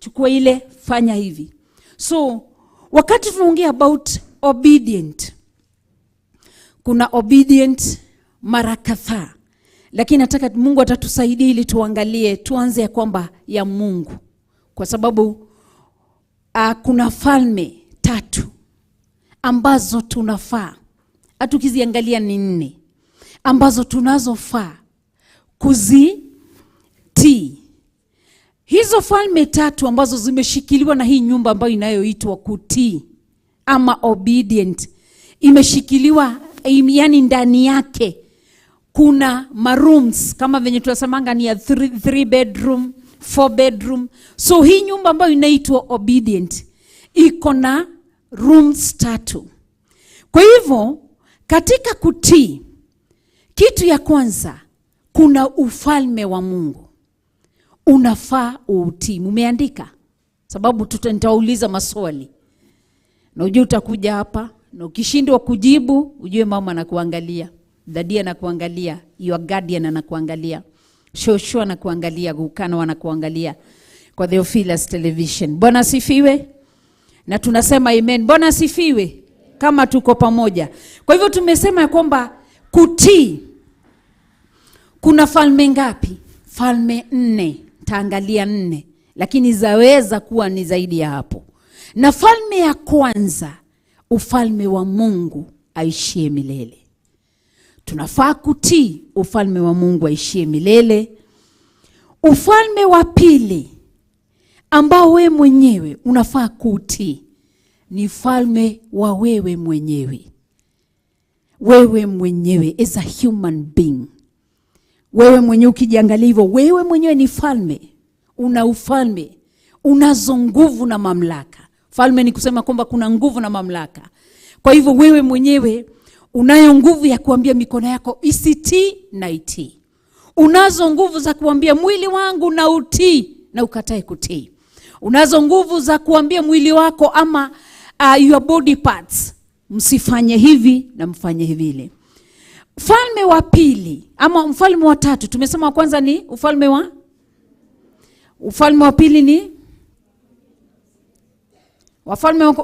chukua ile, fanya hivi. So wakati tunaongea about Obedient. Kuna obedient mara kadhaa, lakini nataka Mungu atatusaidia ili tuangalie, tuanze ya kwamba ya Mungu, kwa sababu kuna falme tatu ambazo tunafaa, hata ukiziangalia ni nne ambazo tunazofaa kuzitii. Hizo falme tatu ambazo zimeshikiliwa na hii nyumba ambayo inayoitwa kutii ama obedient, imeshikiliwa yani ndani yake kuna marooms kama venye tunasemanga ni ya three bedroom, four bedroom. So hii nyumba ambayo inaitwa obedient iko na rooms tatu. Kwa hivyo katika kutii, kitu ya kwanza kuna ufalme wa Mungu unafaa uutii. Mumeandika? Sababu nitauliza maswali na ujue utakuja hapa na ukishindwa kujibu ujue mama anakuangalia, daddy anakuangalia, your guardian anakuangalia, shosho anakuangalia, gukano anakuangalia kwa Theophilus Television. Bwana asifiwe. Na tunasema amen. Bwana asifiwe, kama tuko pamoja. Kwa hivyo tumesema ya kwamba kutii kuna falme ngapi? Falme nne. Taangalia nne, lakini zaweza kuwa ni zaidi ya hapo. Na falme ya kwanza, ufalme wa Mungu aishie milele. Tunafaa kutii ufalme wa Mungu aishie milele. Ufalme wa pili ambao wewe mwenyewe unafaa kutii ni falme wa wewe mwenyewe. Wewe mwenyewe as a human being. Wewe mwenyewe ukijiangalia hivyo, wewe mwenyewe ni falme. Una ufalme, unazo nguvu na mamlaka. Falme ni kusema kwamba kuna nguvu na mamlaka. Kwa hivyo wewe mwenyewe unayo nguvu ya kuambia mikono yako isitii na itii. Unazo nguvu za kuambia mwili wangu na utii na ukatae kutii. Unazo nguvu za kuambia mwili wako ama your body parts, msifanye hivi na mfanye hivi. Ufalme wa pili ama mfalme wa tatu, tumesema wa kwanza ni ufalme wa, ufalme wa pili ni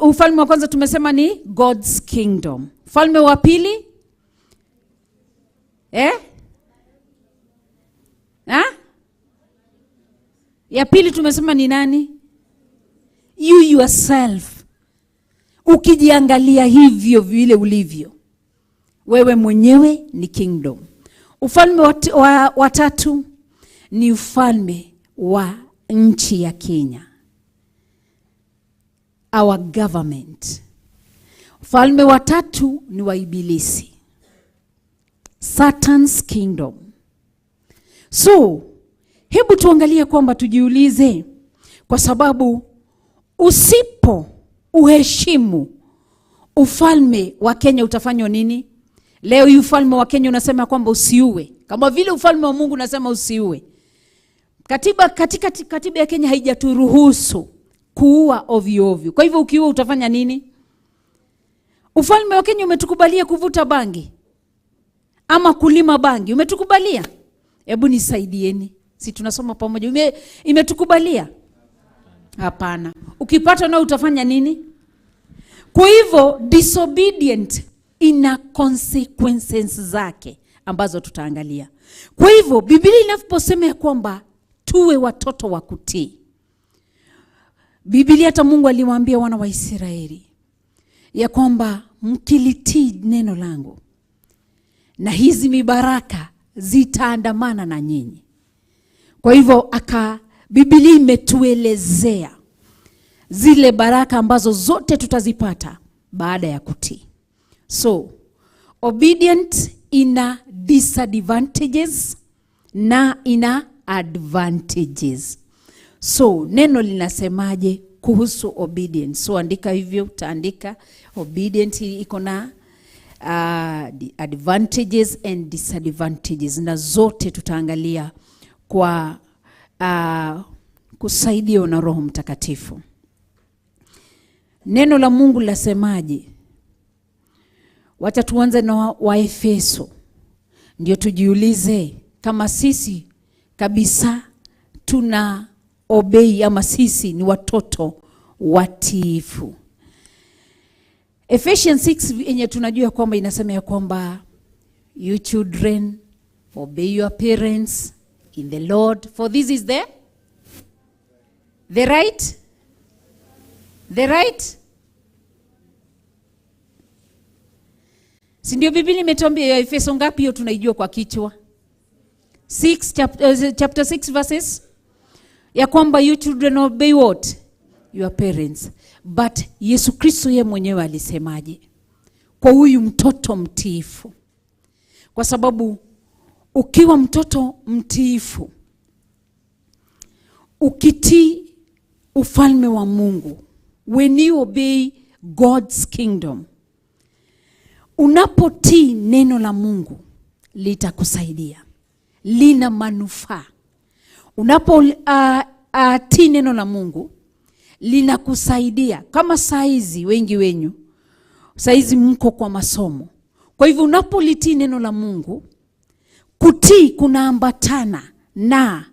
ufalme wa kwanza tumesema ni God's kingdom. Ufalme wa pili eh? Ha? Ya pili tumesema ni nani? You yourself. Ukijiangalia hivyo vile ulivyo, wewe mwenyewe ni kingdom. Ufalme wa tatu ni ufalme wa nchi ya Kenya, our government. Ufalme wa tatu ni wa Ibilisi, Satan's kingdom. So hebu tuangalie kwamba tujiulize, kwa sababu usipo uheshimu ufalme wa Kenya utafanywa nini? Leo hii ufalme wa Kenya unasema kwamba usiue, kama vile ufalme wa Mungu unasema usiue. Katika katiba ya Kenya haijaturuhusu kuua ovyo ovyo. Kwa hivyo ukiua utafanya nini? Ufalme wa Kenya umetukubalia kuvuta bangi ama kulima bangi, umetukubalia? Hebu nisaidieni, si tunasoma pamoja. Imetukubalia? Hapana. Ukipata nao utafanya nini? Kwa hivyo disobedient ina consequences zake ambazo tutaangalia. Kwa hivyo Biblia inaposema ya kwamba tuwe watoto wa kutii, Biblia hata Mungu aliwaambia wana wa Israeli ya kwamba mkilitii neno langu na hizi mibaraka zitaandamana na nyinyi. Kwa hivyo Biblia imetuelezea zile baraka ambazo zote tutazipata baada ya kutii. So obedient ina disadvantages na ina advantages. So neno linasemaje kuhusu obedience? So andika hivyo, utaandika obedient iko na advantages and disadvantages, na zote tutaangalia kwa kusaidiwa na Roho Mtakatifu. Neno la Mungu lasemaje? Wacha tuanze na Waefeso, ndio tujiulize kama sisi kabisa tuna obey ama sisi ni watoto watiifu. Ephesians 6 yenye tunajua kwamba inasema ya kwamba you children obey your parents in the Lord, for this is the right, the right. Si ndio Biblia imetuambia ya Efeso ngapi hiyo tunaijua kwa kichwa? 6 chapter 6 verses ya kwamba you children obey what? Your parents. But Yesu Kristo ye mwenyewe alisemaje kwa huyu mtoto mtiifu? Kwa sababu ukiwa mtoto mtiifu, ukitii ufalme wa Mungu, when you obey God's kingdom, unapotii neno la Mungu litakusaidia, lina manufaa. Unapotii neno la Mungu linakusaidia. Kama saizi wengi wenyu saizi mko kwa masomo, kwa hivyo unapolitii neno la Mungu, kutii kunaambatana na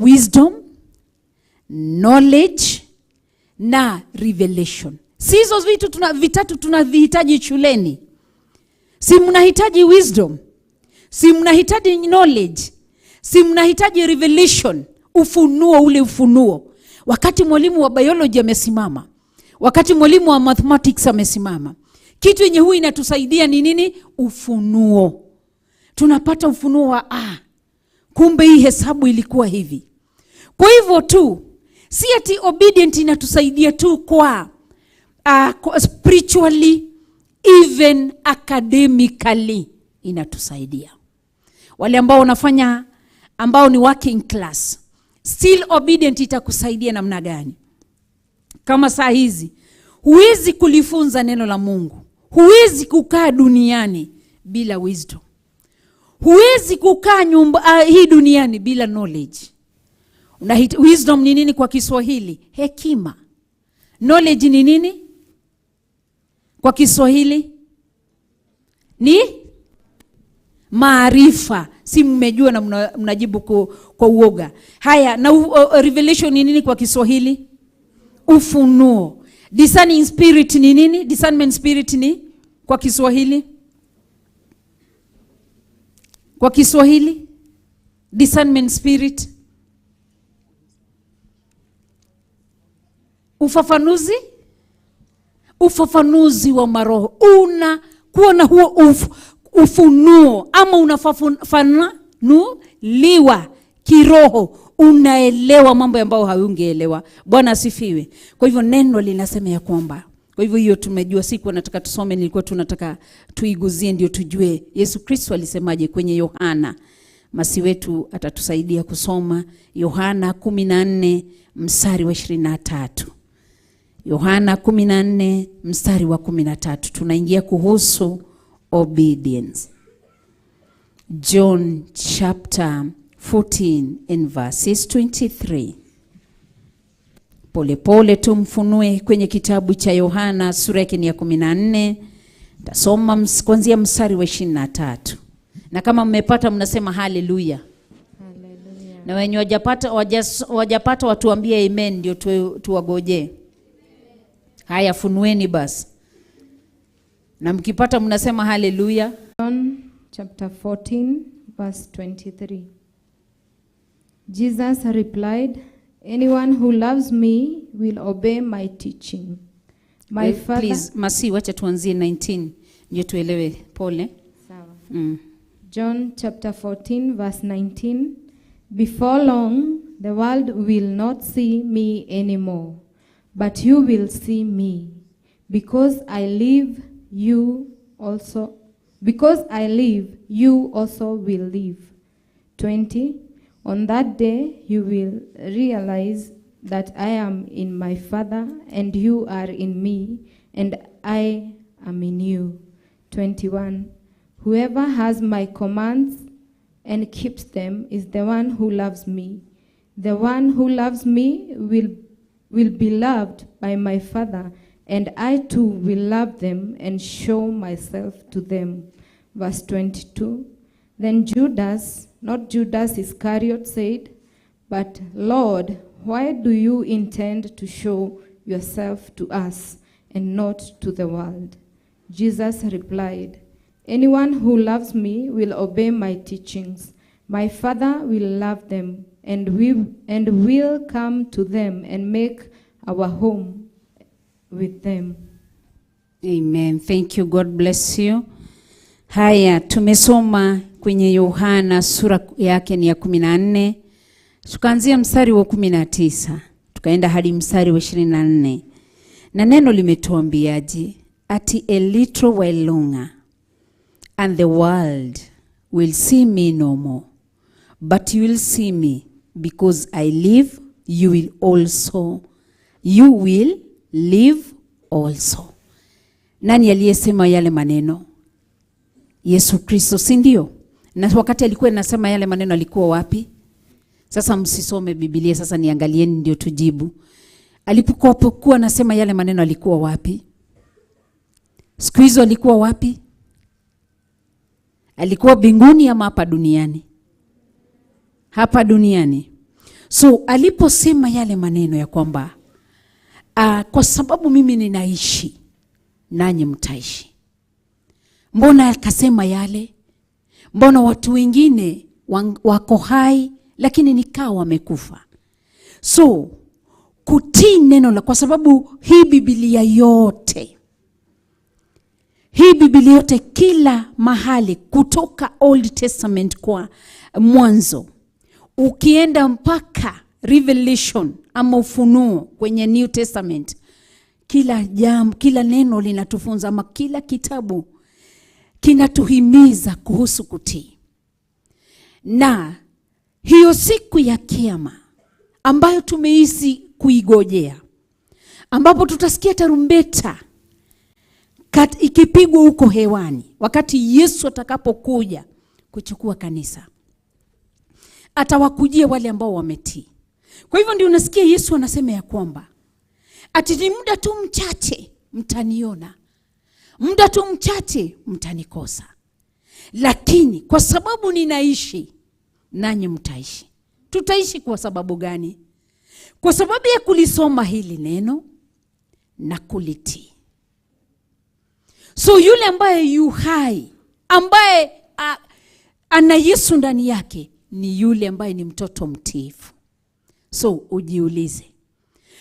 wisdom, knowledge na revelation. Si hizo vitu vitatu tunavihitaji shuleni? Si mnahitaji wisdom? Si mnahitaji knowledge? Si mnahitaji revelation? Ufunuo, ule ufunuo. Wakati mwalimu wa biology amesimama, wakati mwalimu wa mathematics amesimama, kitu yenye huwa inatusaidia ni nini? Ufunuo. Tunapata ufunuo wa kumbe hii hesabu ilikuwa hivi. Kwa hivyo tu, si ati obedient inatusaidia tu kwa spiritually, even academically inatusaidia. Wale ambao wanafanya, ambao ni working class, still obedient itakusaidia namna gani? Kama saa hizi huwezi kulifunza neno la Mungu, huwezi kukaa duniani bila wisdom, huwezi kukaa nyumba hii duniani bila knowledge. Wisdom ni nini kwa Kiswahili? Hekima. Knowledge ni nini kwa Kiswahili? Ni maarifa. Si mmejua na mnajibu kwa uoga. Haya, na revelation ni nini kwa Kiswahili? Ufunuo. Discerning spirit ni nini? Discernment spirit ni kwa Kiswahili? Kwa Kiswahili? Discernment spirit. Ufafanuzi? Ufafanuzi wa maroho. Una kuwa na huo ufunuo ama unafafanuliwa kiroho, unaelewa mambo ambayo haungeelewa. Bwana asifiwe. Kwa hivyo neno linasema ya kwamba, kwa hivyo hiyo tumejua, siku nataka tusome, nilikuwa tunataka tuiguzie ndio tujue Yesu Kristo alisemaje kwenye Yohana. Masi wetu atatusaidia kusoma Yohana 14 mstari wa 23. Yohana 14 mstari wa 13. Tunaingia kuhusu obedience. John chapter 14 and verses 23. Polepole tumfunue kwenye kitabu cha Yohana sura yake ya 14. Tasoma kuanzia mstari wa 23. Na kama mmepata mnasema haleluya. Haleluya. Na wenye wajapata watuambie amen ndio tuwagoje. Haya, funueni basi. Na mkipata mnasema haleluya. John chapter 14 verse 23. Jesus replied, anyone who loves me will obey my teaching. My father. Please, Masi, wacha tuanzie 19 ndio tuelewe. Pole. Sawa. John chapter 14 verse 19. Before long the world will not see me anymore, but you will see me, because I live, you also. Because I live, you also will live. 20. On that day you will realize that I am in my Father, and you are in me, and I am in you. 21. Whoever has my commands and keeps them is the one who loves me. The one who loves me will be loved by my Father, and I too will love them and show myself to them. Verse 22. Then Judas, not Judas Iscariot, said, but Lord, why do you intend to show yourself to us and not to the world." Jesus replied, "Anyone who loves me will obey my teachings. My Father will love them, and we and will come to them and make our home with them." Amen. Thank you. God bless you. Haya, tumesoma kwenye Yohana sura yake ni ya 14. Tukaanzia mstari wa 19, tukaenda hadi mstari wa 24. Na neno limetuambiaje? Ati a little while longer and the world will see me no more, but you will see me. Because I live, you will live also. Nani aliyesema yale maneno? Yesu Kristo, si ndio? Na wakati alikuwa anasema yale maneno alikuwa wapi? Sasa msisome Biblia, sasa niangalieni ndio tujibu. Alipokuwa anasema yale maneno alikuwa wapi? Siku hizo alikuwa wapi? Alikuwa mbinguni ama hapa duniani? Hapa duniani. So aliposema yale maneno ya kwamba kwa sababu mimi ninaishi nanyi mtaishi. Mbona akasema yale? Mbona watu wengine wako hai lakini nikawa wamekufa? So kutii neno la, kwa sababu hii Biblia yote, hii Biblia yote kila mahali kutoka Old Testament kwa Mwanzo ukienda mpaka Revelation ama Ufunuo kwenye New Testament, kila jambo, kila neno linatufunza ama kila kitabu kinatuhimiza kuhusu kutii. Na hiyo siku ya Kiyama ambayo tumeishi kuigojea, ambapo tutasikia tarumbeta ikipigwa huko hewani, wakati Yesu atakapokuja kuchukua kanisa, atawakujia wale ambao wametii. Kwa hivyo ndio unasikia Yesu anasema ya kwamba ati ni muda tu mchache mtaniona, muda tu mchache mtanikosa, lakini kwa sababu ninaishi nanyi mtaishi. Tutaishi kwa sababu gani? Kwa sababu ya kulisoma hili neno na kulitii. So yule ambaye yu hai, ambaye ana Yesu ndani yake, ni yule ambaye ni mtoto mtiifu. So ujiulize.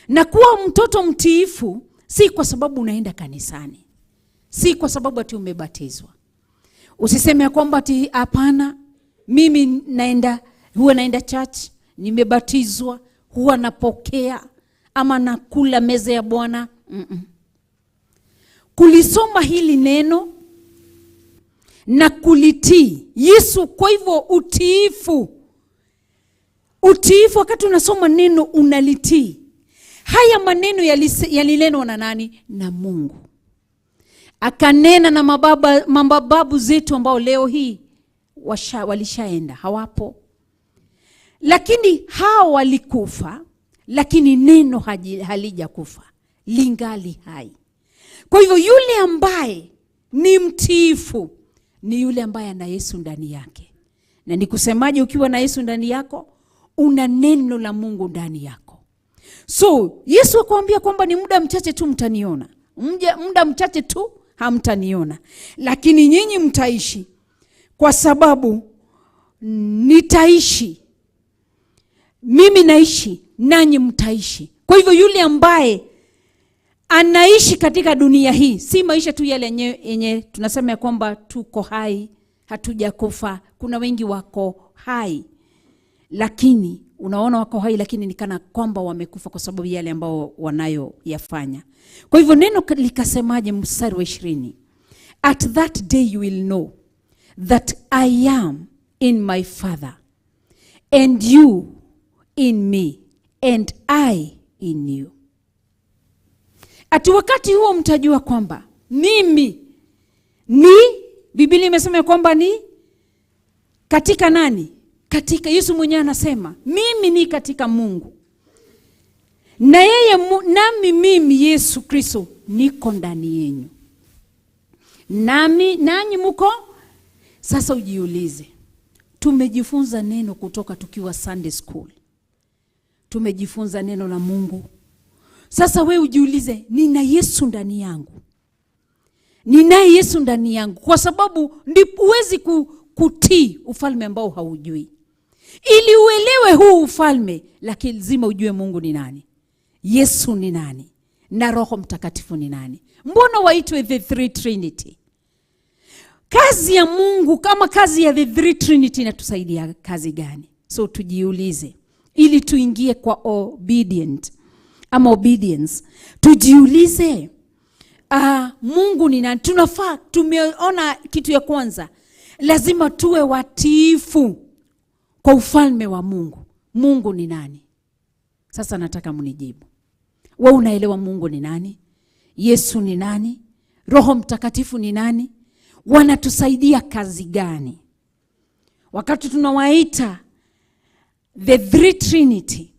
Na kuwa mtoto mtiifu si kwa sababu unaenda kanisani, si kwa sababu ati umebatizwa. Usiseme kwamba ati hapana, mimi naenda, huwa naenda church, nimebatizwa, huwa napokea ama nakula meza ya Bwana. Kulisoma hili neno na kulitii Yesu. Kwa hivyo utiifu, utiifu wakati unasoma neno unalitii. Haya maneno yalinenwa na nani? Na Mungu. Akanena na mababu zetu ambao leo hii walishaenda, hawapo. Lakini hao walikufa, lakini neno halijakufa, lingali hai. Kwa hivyo yule ambaye ni mtiifu ni yule ambaye ana Yesu ndani yake. Na nikusemaje, ukiwa na Yesu ndani yako, una neno la Mungu ndani yako. So Yesu akamwambia kwamba ni muda mchache tu mtaniona, muda mchache tu hamtaniona, lakini nyinyi mtaishi, kwa sababu nitaishi, mimi naishi nanyi mtaishi. Kwa hivyo yule ambaye anaishi katika dunia hii, si maisha tu yale yenye tunasema kwamba tuko hai, hatujakufa. Kuna wengi wako hai, lakini unaona wako hai lakini ni kana kwamba wamekufa kwa sababu yale ambao wanayoyafanya. Kwa hivyo neno likasemaje mstari wa 20? At that day you will know that I am in my Father, and you in me, and I in you. Ati wakati huo mtajua kwamba mimi ni, Biblia imesema kwamba ni katika nani? Katika Yesu mwenyewe anasema mimi ni katika Mungu, na yeye nami mimi Yesu Kristo niko ndani yenu, nami nanyi mko. Sasa ujiulize, tumejifunza neno kutoka tukiwa Sunday school, tumejifunza neno la Mungu, Sasa we ujiulize, nina Yesu ndani yangu? Ninaye Yesu ndani yangu? Kwa sababu ndipo huwezi kutii ufalme ambao haujui. Ili uelewe huu ufalme, lakini lazima ujue Mungu ni nani, Yesu ni nani, na Roho Mtakatifu ni nani. Mbona waitwe the three Trinity? Kazi ya Mungu kama kazi ya the three Trinity inatusaidia kazi gani? So tujiulize, ili tuingie kwa obedient ama obedience. Tujiulize, Mungu ni nani? Tunafaa, tumeona kitu ya kwanza, lazima tuwe watiifu kwa ufalme wa Mungu. Mungu ni nani? Sasa nataka mnijibu. Wewe unaelewa Mungu ni nani? Yesu ni nani? Roho Mtakatifu ni nani? Wanatusaidia kazi gani? Wakati tunawaita the three Trinity,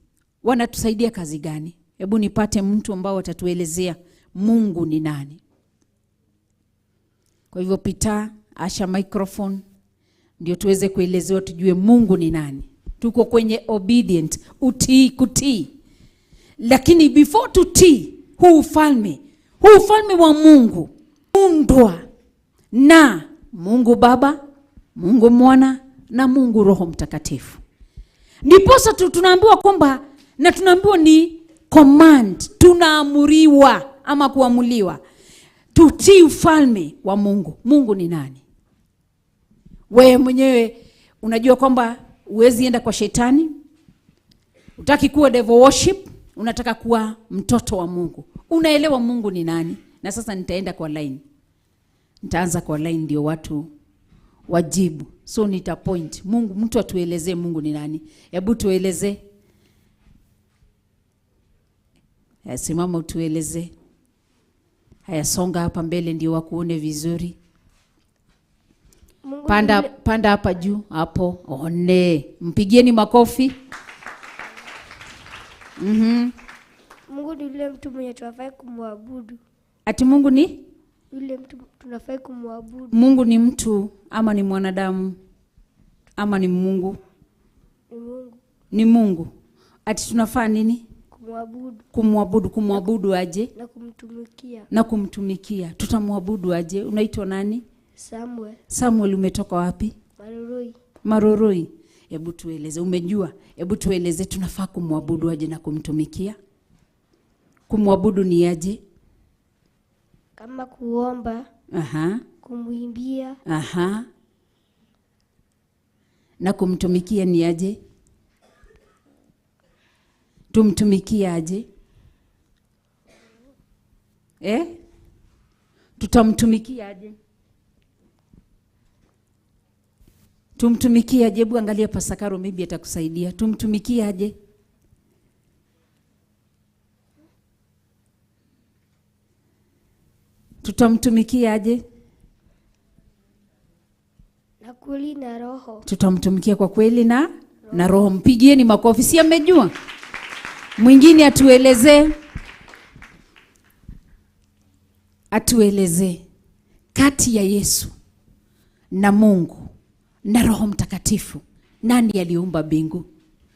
wanatusaidia kazi gani? Hebu nipate mtu ambao atatuelezea Mungu ni nani. Kwa hivyo Peter, asha microphone ndio tuweze kuelezewa, tujue Mungu ni nani. Tuko kwenye obedient, utii, kutii. Lakini before tutii huu ufalme wa Mungu undwa na Mungu Baba, Mungu Mwana na Mungu Roho Mtakatifu. Ndiposa tunaambiwa kwamba, na tunaambiwa ni command, tunaamuriwa ama kuamuliwa tutii ufalme wa Mungu. Mungu ni nani? Wewe mwenyewe unajua kwamba huwezi enda kwa shetani. Hutaki kuwa devil worship, unataka kuwa mtoto wa Mungu. Unaelewa Mungu ni nani? Na sasa nitaenda kwa line. Nitaanza kwa line ndio watu wajibu. So nita point. Mungu, mtu atuelezee Mungu ni nani? Hebu tueleze. Simama utueleze. Haya, songa hapa mbele ndio wakuone vizuri. Mungu Panda hapa juu hapo. One. Mpigieni makofi. Mungu ni yule mtu mwenye tunafai kumwabudu. Ati Mungu ni? Yule mtu tunafai kumwabudu. Mungu ni mtu ama ni mwanadamu ama ni Mungu? Ni Mungu. Ni Mungu. Ati tunafaa nini? Kumwabudu. Kumwabudu. Kumwabudu aje? Na kumtumikia. Na kumtumikia. Tutamwabudu aje? Unaitwa nani? Samuel. Samuel, umetoka wapi? Marurui. Marurui. Hebu tueleze, umejua. Hebu tueleze tunafaa kumwabudu aje na kumtumikia? Kumwabudu ni aje? Kama kuomba. Aha. Kumuimbia. Aha. Na kumtumikia ni aje? Tumtumikie aje? Tutamtumikia aje? Tumtumikie aje? Hebu angalia Pasakaro, maybe atakusaidia. Tumtumikie aje? Tutamtumikia aje? Na kweli na roho. Tutamtumikia kwa kweli na roho. Mpigieni makofi. Si amejua? Mwingine atueleze. Atueleze kati ya Yesu na Mungu na Roho Mtakatifu, nani aliumba mbingu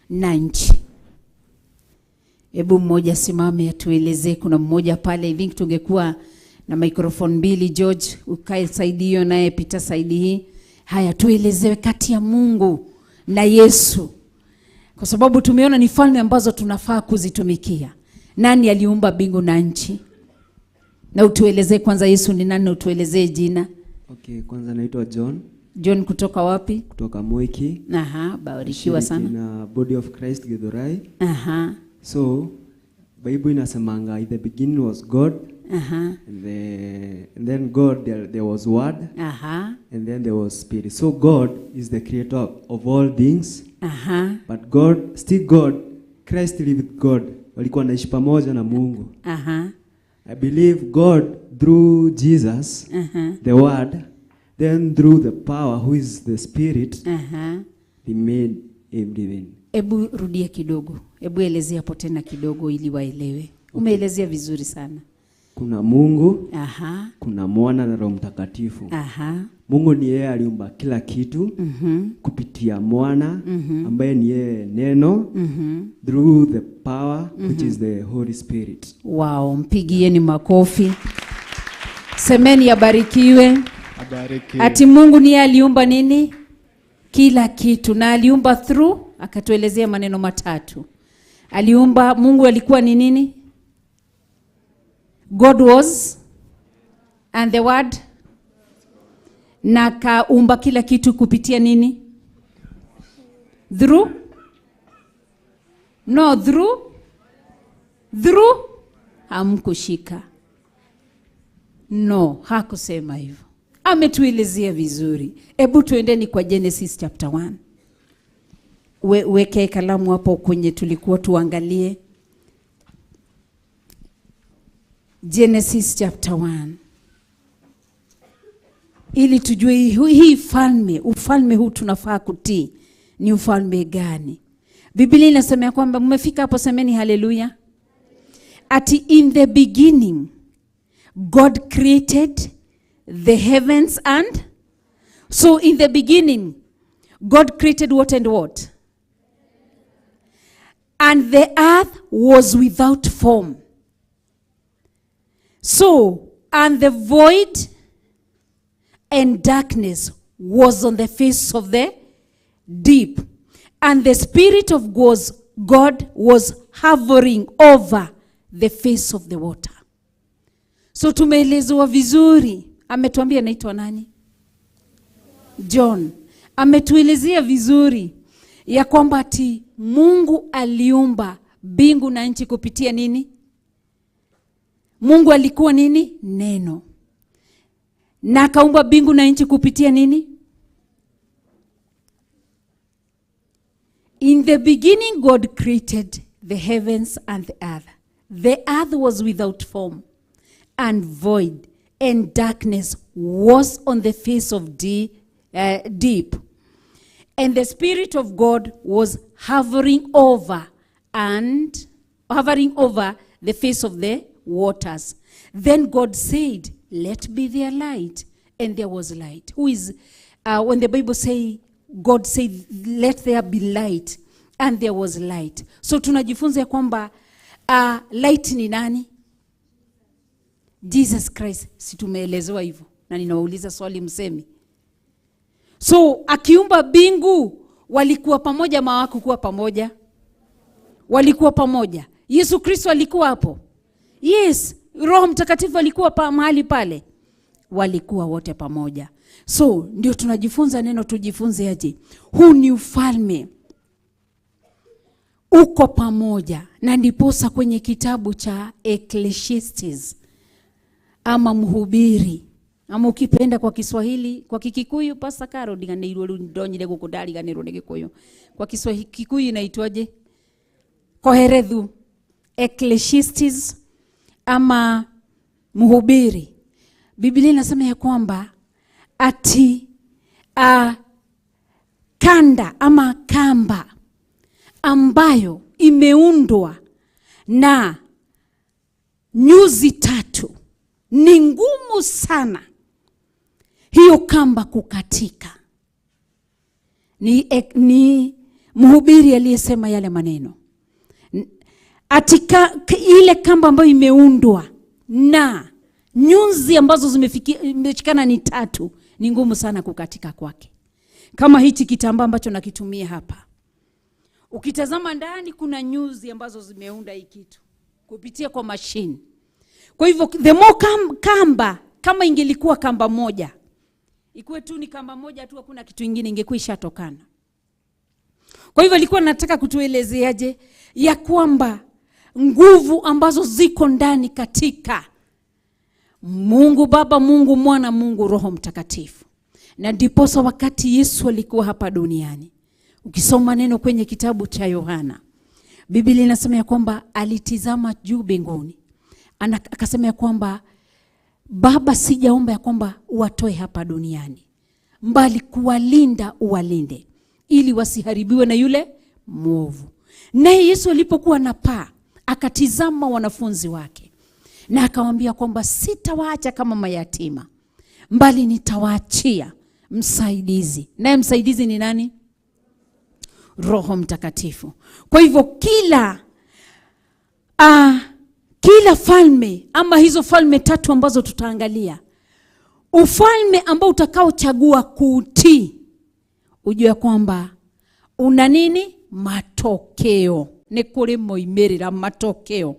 na nchi? Hebu mmoja simame atueleze. Kuna mmoja pale, I think tungekuwa na microphone mbili. George ukae saidi hiyo, naye Peter saidi hii. Haya, tuelezewe kati ya Mungu na Yesu, kwa sababu tumeona ni falme ambazo tunafaa kuzitumikia. Nani aliumba mbingu na nchi? Na utuelezee kwanza Yesu ni nani, na utuelezee jina. Okay, kwanza naitwa John. John kutoka wapi? Kutoka Mwiki. Aha, barikiwa sana. Na Body of Christ Githurai. Aha. So, Bible inasemanga in the beginning was God. Aha. And then God, there was Word. Aha. And then there was Spirit. So God is the creator of all things. Aha. But God, still God, Christ lived with God. Walikuwa wanaishi pamoja na Mungu. Aha. I believe God through Jesus, uh-huh, the Word, then through the power who is the Spirit, uh-huh, he made everything. Ebu rudia kidogo. Ebu elezea hapo tena kidogo ili waelewe. Umeelezea vizuri sana. Kuna Mungu, kuna Mwana na Roho Mtakatifu. Mungu ni yeye aliumba kila kitu kupitia Mwana ambaye ni yeye neno through the power which is the Holy Spirit. Wow, mpigieni makofi. Semeni abarikiwe. Abarikiwe. Ati Mungu niye aliumba nini? Kila kitu, na aliumba through, akatuelezea maneno matatu. Aliumba, Mungu alikuwa ni nini? God was and the word, na kaumba kila kitu kupitia nini? Through? No, through? Through? Hamkushika. No, hakusema hivyo. Ametuelezea vizuri. Hebu tuendeni kwa Genesis chapter 1. Weke kalamu hapo kwenye tulikuwa tuangalie. Genesis chapter 1. Ili tujue hii falme, ufalme huu tunafaa kutii ni ufalme gani. Biblia inasema kwamba, mmefika hapo, semeni haleluya. Ati in the beginning God created the heavens and, so in the beginning God created what and what? And the earth was without form. So, and the void and darkness was on the face of the deep. And the Spirit of God was hovering over the face of the water. So tumeelezewa vizuri. Ametuambia anaitwa nani? John. Ametuelezea vizuri ya kwamba ati Mungu aliumba mbingu na nchi kupitia nini? Mungu alikuwa nini? Neno. Na akaumba mbingu na nchi kupitia nini? In the beginning God created the heavens and the earth. The earth was without form and void, and darkness was on the face of the deep. And the Spirit of God was hovering over the face of the waters. Then God said, let be there light, and there was light. Who is, when the Bible say, God said, let there be light, and there was light. So tunajifunza ya kwamba light ni nani? Jesus Christ. Si tumeelezewa hivyo, na ninawauliza swali msemi. So akiumba mbingu, walikuwa pamoja ama hawakuwa pamoja? Walikuwa pamoja. Yesu Kristo alikuwa hapo. Yes, Roho Mtakatifu alikuwa mahali pale. Walikuwa wote pamoja. So ndio tunajifunza neno, tujifunze aje. Huu ni ufalme uko pamoja. Na ndiposa kwenye kitabu cha Ecclesiastes ama Mhubiri, ama ukipenda kwa Kiswahili, kwa Kikikuyu, Pastor Caro ndiganĩirwo rĩu ndonyire gũkũ ndariganĩrwo nĩ Gĩkũyũ. Kwa Kiswahili Kikuyu inaitwaje? Koherethu. Ecclesiastes ama Mhubiri. Biblia inasema ya kwamba ati kanda ama kamba ambayo imeundwa na nyuzi tatu ni ngumu sana hiyo kamba kukatika. Ni Mhubiri aliyesema yale maneno. Atika ile kamba ambayo imeundwa na nyuzi ambazo zimeshikana ni tatu, ni ngumu sana kukatika kwake. Kama hichi kitambaa ambacho nakitumia hapa, ukitazama ndani kuna nyuzi ambazo zimeunda hii kitu kupitia kwa machine. Kwa hivyo the more kamba, kama ingelikuwa kamba moja, ikuwe tu ni kamba moja tu, hakuna kitu kingine, ingekuwa ishatokana. Kwa hivyo alikuwa nataka kutuelezeaje ya kwamba nguvu ambazo ziko ndani katika Mungu Baba, Mungu Mwana, Mungu Roho Mtakatifu. Na ndiposa wakati Yesu alikuwa hapa duniani, ukisoma neno kwenye kitabu cha Yohana, Biblia inasema ya kwamba alitizama juu mbinguni, akasema ya kwamba Baba, sijaomba ya kwamba uwatoe hapa duniani, mbali kuwalinda uwalinde, ili wasiharibiwe na yule mwovu. Naye Yesu alipokuwa anapaa, akatizama wanafunzi wake, Na akawaambia kwamba sitawaacha kama mayatima, mbali nitawaachia msaidizi. Naye msaidizi ni nani? Roho Mtakatifu. Kwa hivyo kila falme ama hizo falme tatu ambazo tutaangalia, ufalme ambao utakaochagua kuutii, ujue kwamba una nini? Matokeo. Ni kuri moimirira matokeo.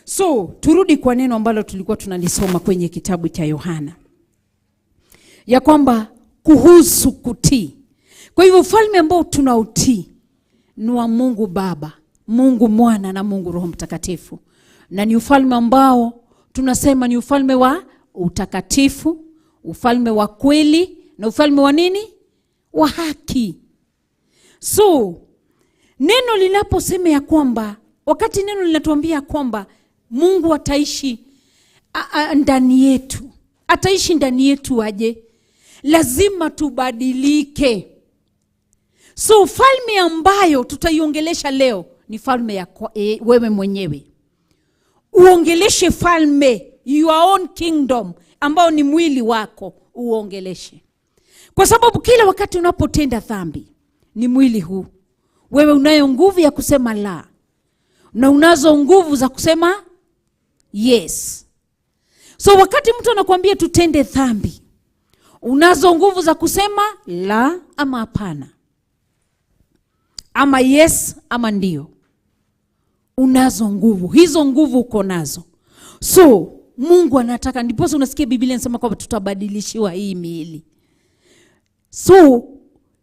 So turudi kwa neno ambalo tulikuwa tunalisoma kwenye kitabu cha Yohana, ya kwamba kuhusu kutii. Kwa hivyo ufalme ambao tunautii ni wa Mungu Baba, Mungu Mwana na Mungu Roho Mtakatifu. Na ni ufalme ambao tunasema ni ufalme wa utakatifu, ufalme wa kweli na ufalme wa nini? Wa haki. So neno linaposema ya kwamba, wakati neno linatuambia kwamba Mungu ataishi ndani yetu, ataishi ndani yetu aje? Lazima tubadilike. So falme ambayo tutaiongelesha leo ni falme ya wewe mwenyewe. Uongeleshe falme, your own kingdom, ambao ni mwili wako, uongeleshe. Kwa sababu kila wakati unapotenda dhambi ni mwili huu. Wewe unayo nguvu ya kusema la, na unazo nguvu za kusema yes. So wakati mtu anakuambia tutende dhambi, unazo nguvu za kusema la ama hapana, ama yes ama ndio. Unazo nguvu, hizo nguvu uko nazo. So Mungu anataka, ndiposa unasikia Biblia inasema kwamba tutabadilishiwa hii miili. So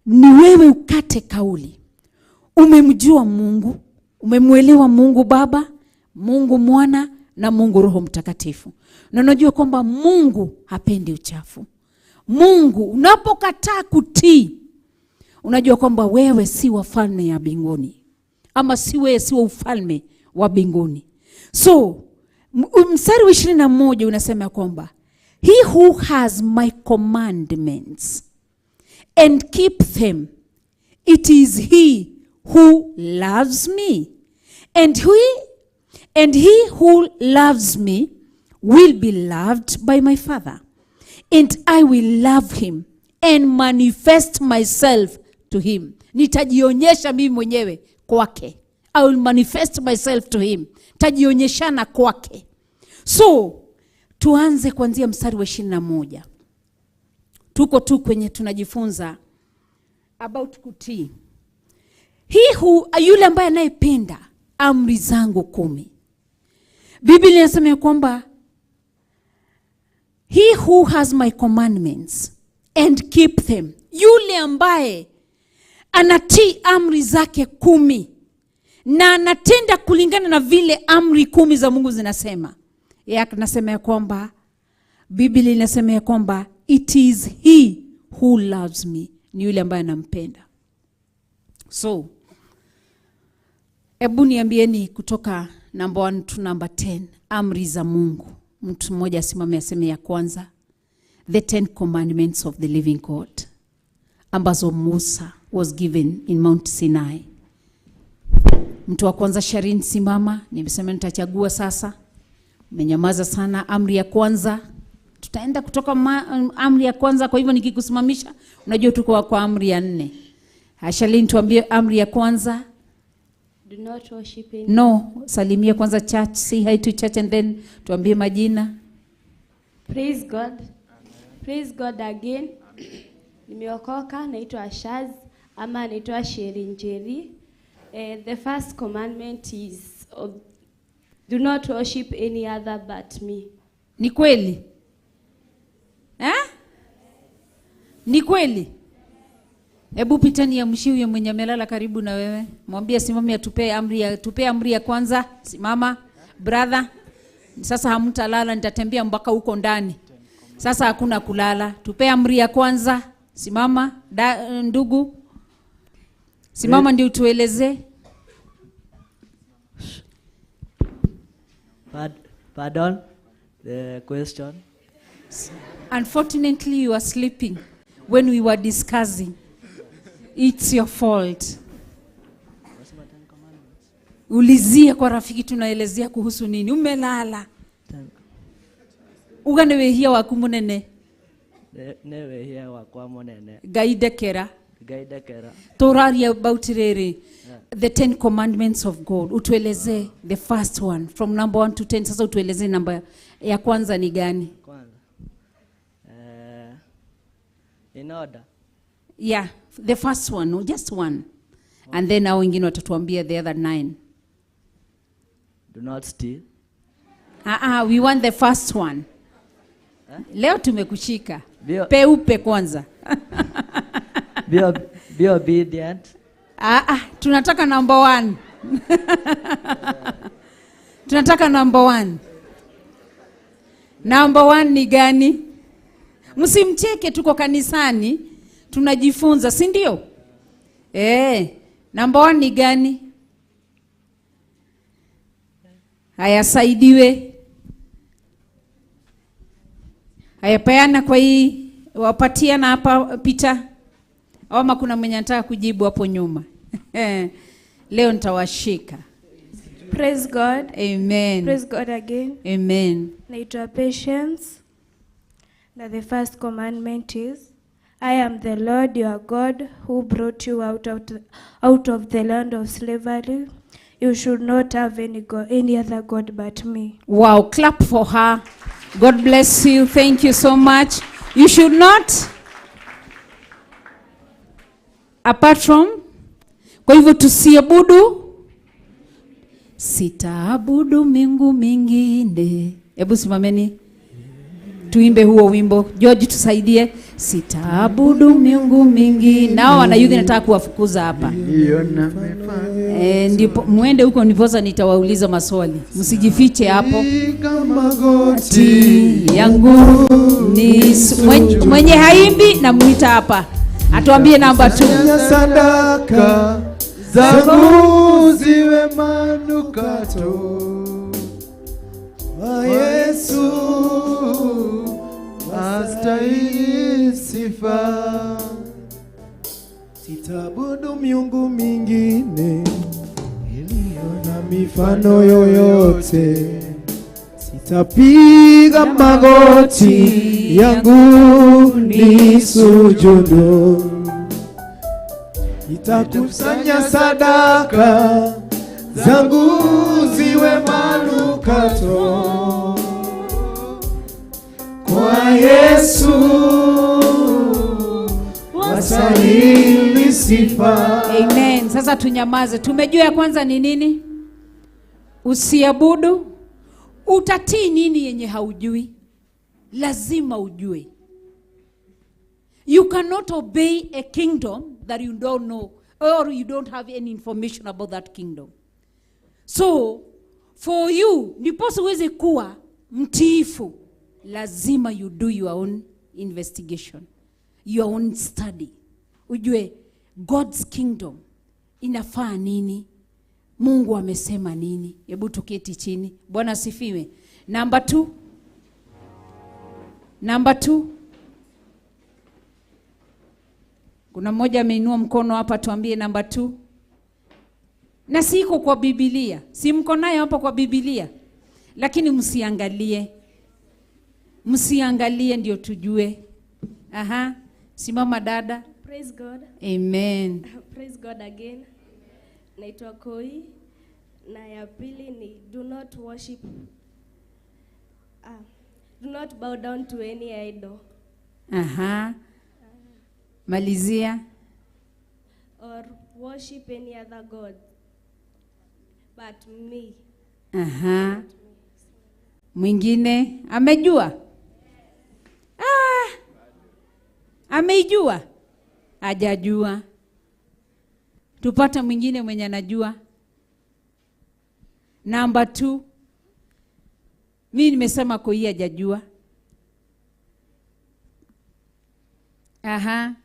ni wewe ukate kauli. Umemjua Mungu, umemwelewa Mungu Baba, Mungu Mwana na Mungu Roho Mtakatifu. Na unajua kwamba Mungu hapendi uchafu. Mungu, unapokataa kutii, unajua kwamba wewe si wa falme ya mbinguni, ama si wewe si wa ufalme wa mbinguni. So mstari wa 21 unasema kwamba he who has my commandments and keep them, it is he who loves me, and he who loves me will be loved by my Father, and I will love him and manifest myself to him. Nitajionyesha mimi mwenyewe kwake. I will manifest myself to him. Tajionyeshana kwake. So tuanze kuanzia mstari wa 21. Tuko tu kwenye tunajifunza about kutii. He who, yule ambaye anayependa amri zangu 10. Biblia inasema kwamba he who has my commandments and keep them, yule ambaye anatii amri zake 10 na anatenda kulingana na vile amri 10 za Mungu zinasema. Yeye anasema ya kwamba, Biblia inasema ya kwamba it is he who loves me, ni yule ambaye anampenda. So hebu niambieni kutoka number 1 to number 10, amri za Mungu. Mtu mmoja asimame aseme ya kwanza, the 10 commandments of the living God, ambazo Musa was given in Mount Sinai. Mtu wa kwanza, Sharin, simama. Nimesema nitachagua sasa. Umenyamaza sana. Amri ya kwanza, tutaenda kutoka amri ya kwanza. Kwa hivyo nikikusimamisha, unajua tuko kwa amri ya 4. Shalin, tuambie amri ya kwanza. Do not worship any. No, salimia kwanza church, say hi to church and then tuambie majina. Praise God. Praise God again. Nimeokoka, naitwa Ashaz ama naitwa Sherinjeri. The first commandment is do not worship any other but me. Ni kweli? Eh? Ni kweli? Hebu pitani ya mshi huyo mwenye amelala karibu na wewe. Mwambie simame atupee amri ya, tupee amri ya kwanza. Simama brother. Sasa hamtalala, nitatembea mpaka huko ndani. Sasa hakuna kulala. Tupee amri ya kwanza. Simama ndugu. Simama ndio tueleze. Pardon the question. Unfortunately you are sleeping when we were discussing. It's your fault. Ulizia kwa rafiki tunaelezea kuhusu nini. Umelala. Uga nĩ wĩhia waku mũnene. Nĩ wĩhia wakwa mũnene. Ngai ndekera. Ngai ndekera. Tũraria about rĩrĩ, the 10 commandments of God. Utueleze the first one from number 1 to 10. Sasa utueleze namba ya kwanza ni gani? Kwanza. In order. Yeah, the first one, just one. And then hao wengine watatuambia the other 9. Do not steal. We want the first one. Eh? Leo tumekushika. Peupe kwanza. Be obedient. Tunataka number 1. Tunataka number 1. Number 1 ni gani? Msimcheke, tuko kanisani, tunajifunza, si ndio? Number 1 ni gani? Haya, saidiwe. Haya, peana kwa hii, wapatiana hapa Peter. Ama kuna mwenye anataka kujibu hapo nyuma. Leo nitawashika. Praise God. Amen. Praise God again. Amen. Naitwa Patience. Now the first commandment is, I am the Lord your God who brought you out of the land of slavery. You should not have any other God but me. Wow, clap for her. God bless you. Thank you so much. You should not, apart from, kwa hivyo tusiabudu, sitaabudu miungu mingine. Hebu simameni tuimbe huo wimbo. George, tusaidie. Sitaabudu miungu mingi. Nao wanayuthi nataka kuwafukuza hapa. Ndipo muende huko, ndiposa nitawauliza maswali. Msijifiche hapo. Magoti yangu ni mwenye haimbi na muita hapa. Atuambie namba 2. Sadaka zangu ziwe manukato wa Yesu astahili sifa. Sitaabudu miungu mingine iliyo na mifano yoyote. Sitapiga magoti yangu ni sujudu. Nitakusanya sadaka zangu ziwe manukato kwa Yesu wastahili sifa. Amen. Sasa tunyamaze. Tumejua ya kwanza ni nini? Usiabudu. Utatii nini yenye haujui? Lazima ujue. You cannot obey a kingdom that you don't know or you don't have any information about that kingdom. So, for you, ndiposa uweze kuwa mtiifu, lazima you do your own investigation, your own study. Ujue God's kingdom inafaa nini? Mungu amesema nini? Hebu tuketi chini. Bwana asifiwe. Number 2. Number 2. Kuna mmoja ameinua mkono hapa, tuambie number 2. Na siko kwa Biblia. Si mko nayo hapa kwa Biblia. Lakini msiangalie. Msiangalie ndio tujue. Aha. Simama dada. Praise God. Amen. Praise God again. Naitwa Koi. Na ya pili ni do not worship. Do not bow down to any idol. Aha. Malizia. Or worship any other god but me. Aha. Mwingine amejua? Ameijua? Hajajua. Tupata mwingine mwenye anajua. Number 2. Mimi nimesema Koi hajajua. Aha.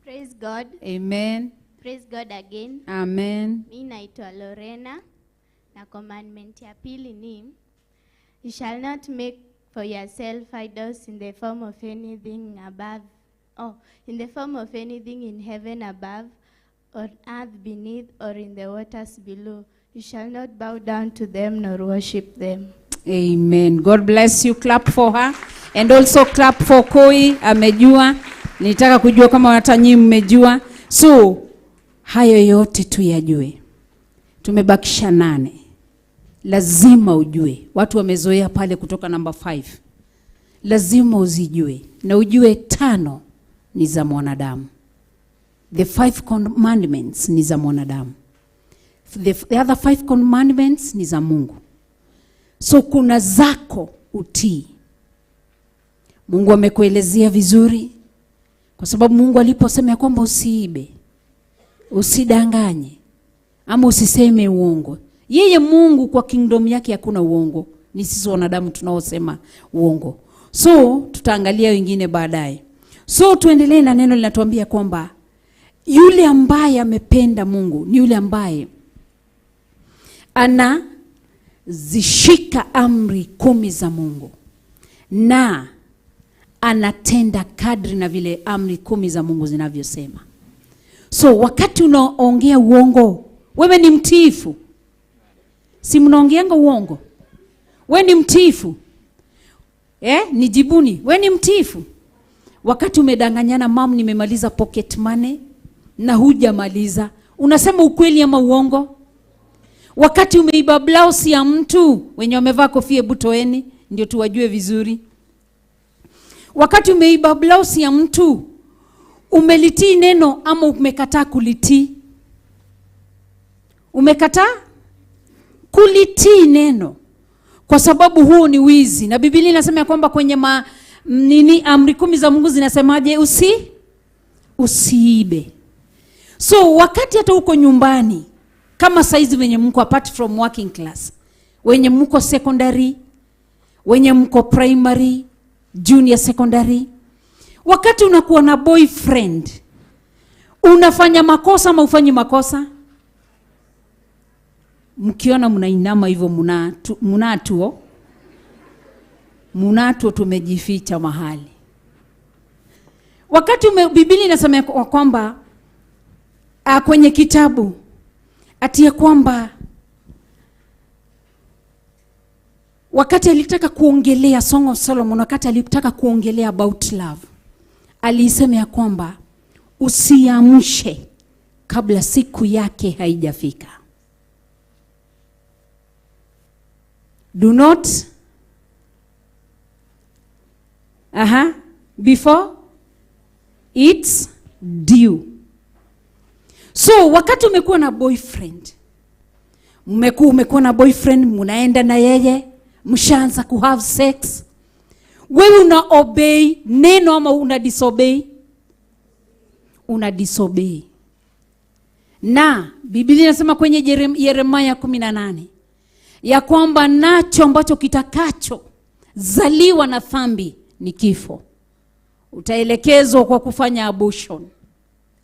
Praise God. Amen. Praise God again. Amen. Mimi naitwa Lorena na commandment ya pili ni you shall not make for yourself idols in the form of anything above, in the form of anything in heaven above, or earth beneath, or in the waters below. You shall not bow down to them nor worship them. Amen. God bless you. Clap for her. And also clap for Koi. Amejua. Nitaka kujua kama hata nyinyi mmejua. So, hayo yote tuyajue. Tumebakisha 8. Lazima ujue. Watu wamezoea pale kutoka number 5. Lazima uzijue. Na ujue 5 ni za mwanadamu. The 5 commandments ni za mwanadamu. The other 5 commandments ni za Mungu. So kuna zako utii. Mungu amekuelezea vizuri. Kwa sababu Mungu aliposema ya kwamba usiibe, usidanganye, ama usiseme uongo. Yeye Mungu kwa kingdom yake hakuna uongo. Ni sisi wanadamu tunaosema uongo. So tutaangalia wengine baadaye. So tuendelee na neno linatuambia kwamba yule ambaye amependa Mungu ni yule ambaye anazishika amri 10 za Mungu na anatenda kadri na vile amri 10 za Mungu zinavyosema. So wakati unaongea uongo, wewe ni mtiifu. Si mnaongeanga uongo? Wewe ni mtiifu. Nijibuni, wewe ni mtiifu. Wakati umedanganyana, mam nimemaliza pocket money na hujamaliza, unasema ukweli ama uongo? Wakati umeiba blouse ya mtu, wenye wamevaa kofia hebu toeni ndio tuwajue vizuri. Wakati umeiba blouse ya mtu, umelitii neno ama umekataa kulitii? Umekataa kulitii neno. Kwa sababu huo ni wizi. Na Biblia inasema kwamba kwenye amri 10 za Mungu zinasemaje? Usiibe. So wakati hata uko nyumbani, kama saizi wenye mko apart from working class, wenye mko secondary, wenye mko primary, junior secondary, wakati unakuwa na boyfriend, unafanya makosa ama ufanyi makosa? Mkiona mnainama hivyo mnatuo tumejificha mahali. Wakati Biblia inasema kwamba kwenye kitabu ati kwamba wakati alitaka kuongelea Song of Solomon, wakati alitaka kuongelea about love, alisema ya kwamba usiamshe kabla siku yake haijafika. Do not before it's due. So wakati umekuwa na boyfriend, umekuwa na boyfriend, mnaenda na yeye, mshaanza ku have sex, wewe una obey neno ama una disobey? Una disobey. Na Biblia inasema kwenye Yeremia 18 ya kwamba nacho ambacho kitakacho zaliwa na dhambi ni kifo. Utaelekezwa kwa kufanya abortion.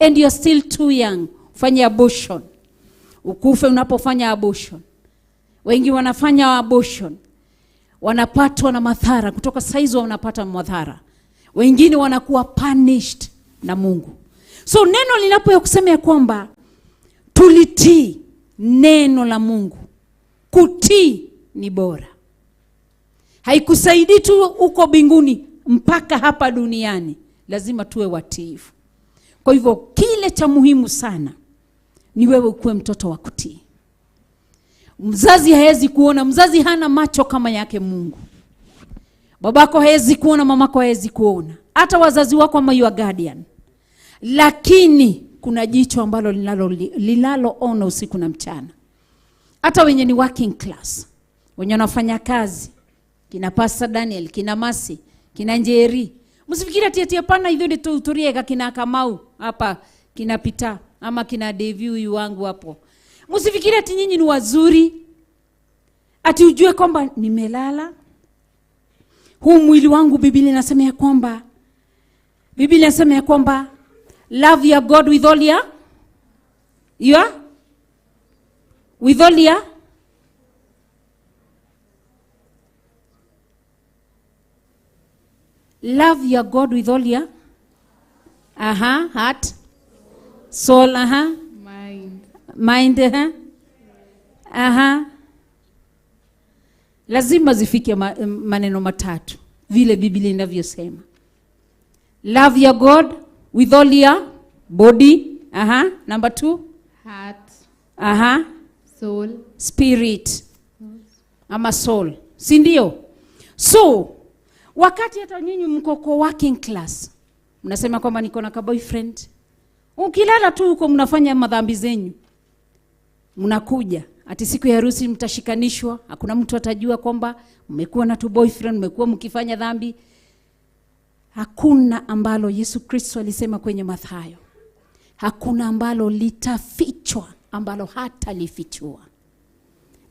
And you're still too young, fanya abortion. Ukufe unapofanya abortion. Wengi wanafanya abortion, wanapatwa na madhara, kutoka saizi wanapata madhara. Wengine wanakuwa punished na Mungu. So neno linapokusema ya kwamba tulitii neno la Mungu, kutii ni bora. Haikusaidii tu uko mbinguni, mpaka hapa duniani lazima tuwe watiifu. Kwa hivyo kile cha muhimu sana ni wewe ukuwe mtoto wa kutii. Mzazi haezi kuona, mzazi hana macho kama yake Mungu. Babako haezi kuona, mamako haezi kuona, hata wazazi wako ama your guardian. Lakini kuna jicho ambalo linaloona usiku na mchana. Hata wenye ni working class, wenye wanafanya kazi, kina Pastor Daniel, kina Masi, kina Njeri. Msifikiri ati hapana hivyo ndio tuturieka kina Kamau hapa, kina Pita ama kina Devi huyu wangu hapo. Msifikiri ati nyinyi ni wazuri, ati ujue kwamba nimelala. Huu mwili wangu, Biblia inasema ya kwamba, Biblia inasema ya kwamba love your God with all your with all your love your God with all your heart, soul, mind, mind, Lazima zifike maneno matatu vile Biblia inavyosema. Love your God with all your body. Aha. Number 2. Heart. Aha. Soul. Spirit. Ama soul. Si ndio? So, wakati hata nyinyi mko kwa working class, mnasema kwamba niko na ka boyfriend. Ukilala tu huko mnafanya madhambi zenyu. Mnakuja ati siku ya harusi mtashikanishwa, hakuna mtu atajua kwamba mmekuwa na tu boyfriend, mmekuwa mkifanya dhambi. Hakuna ambalo Yesu Kristo alisema kwenye Mathayo, hakuna ambalo litafichwa ambalo hatalifichua.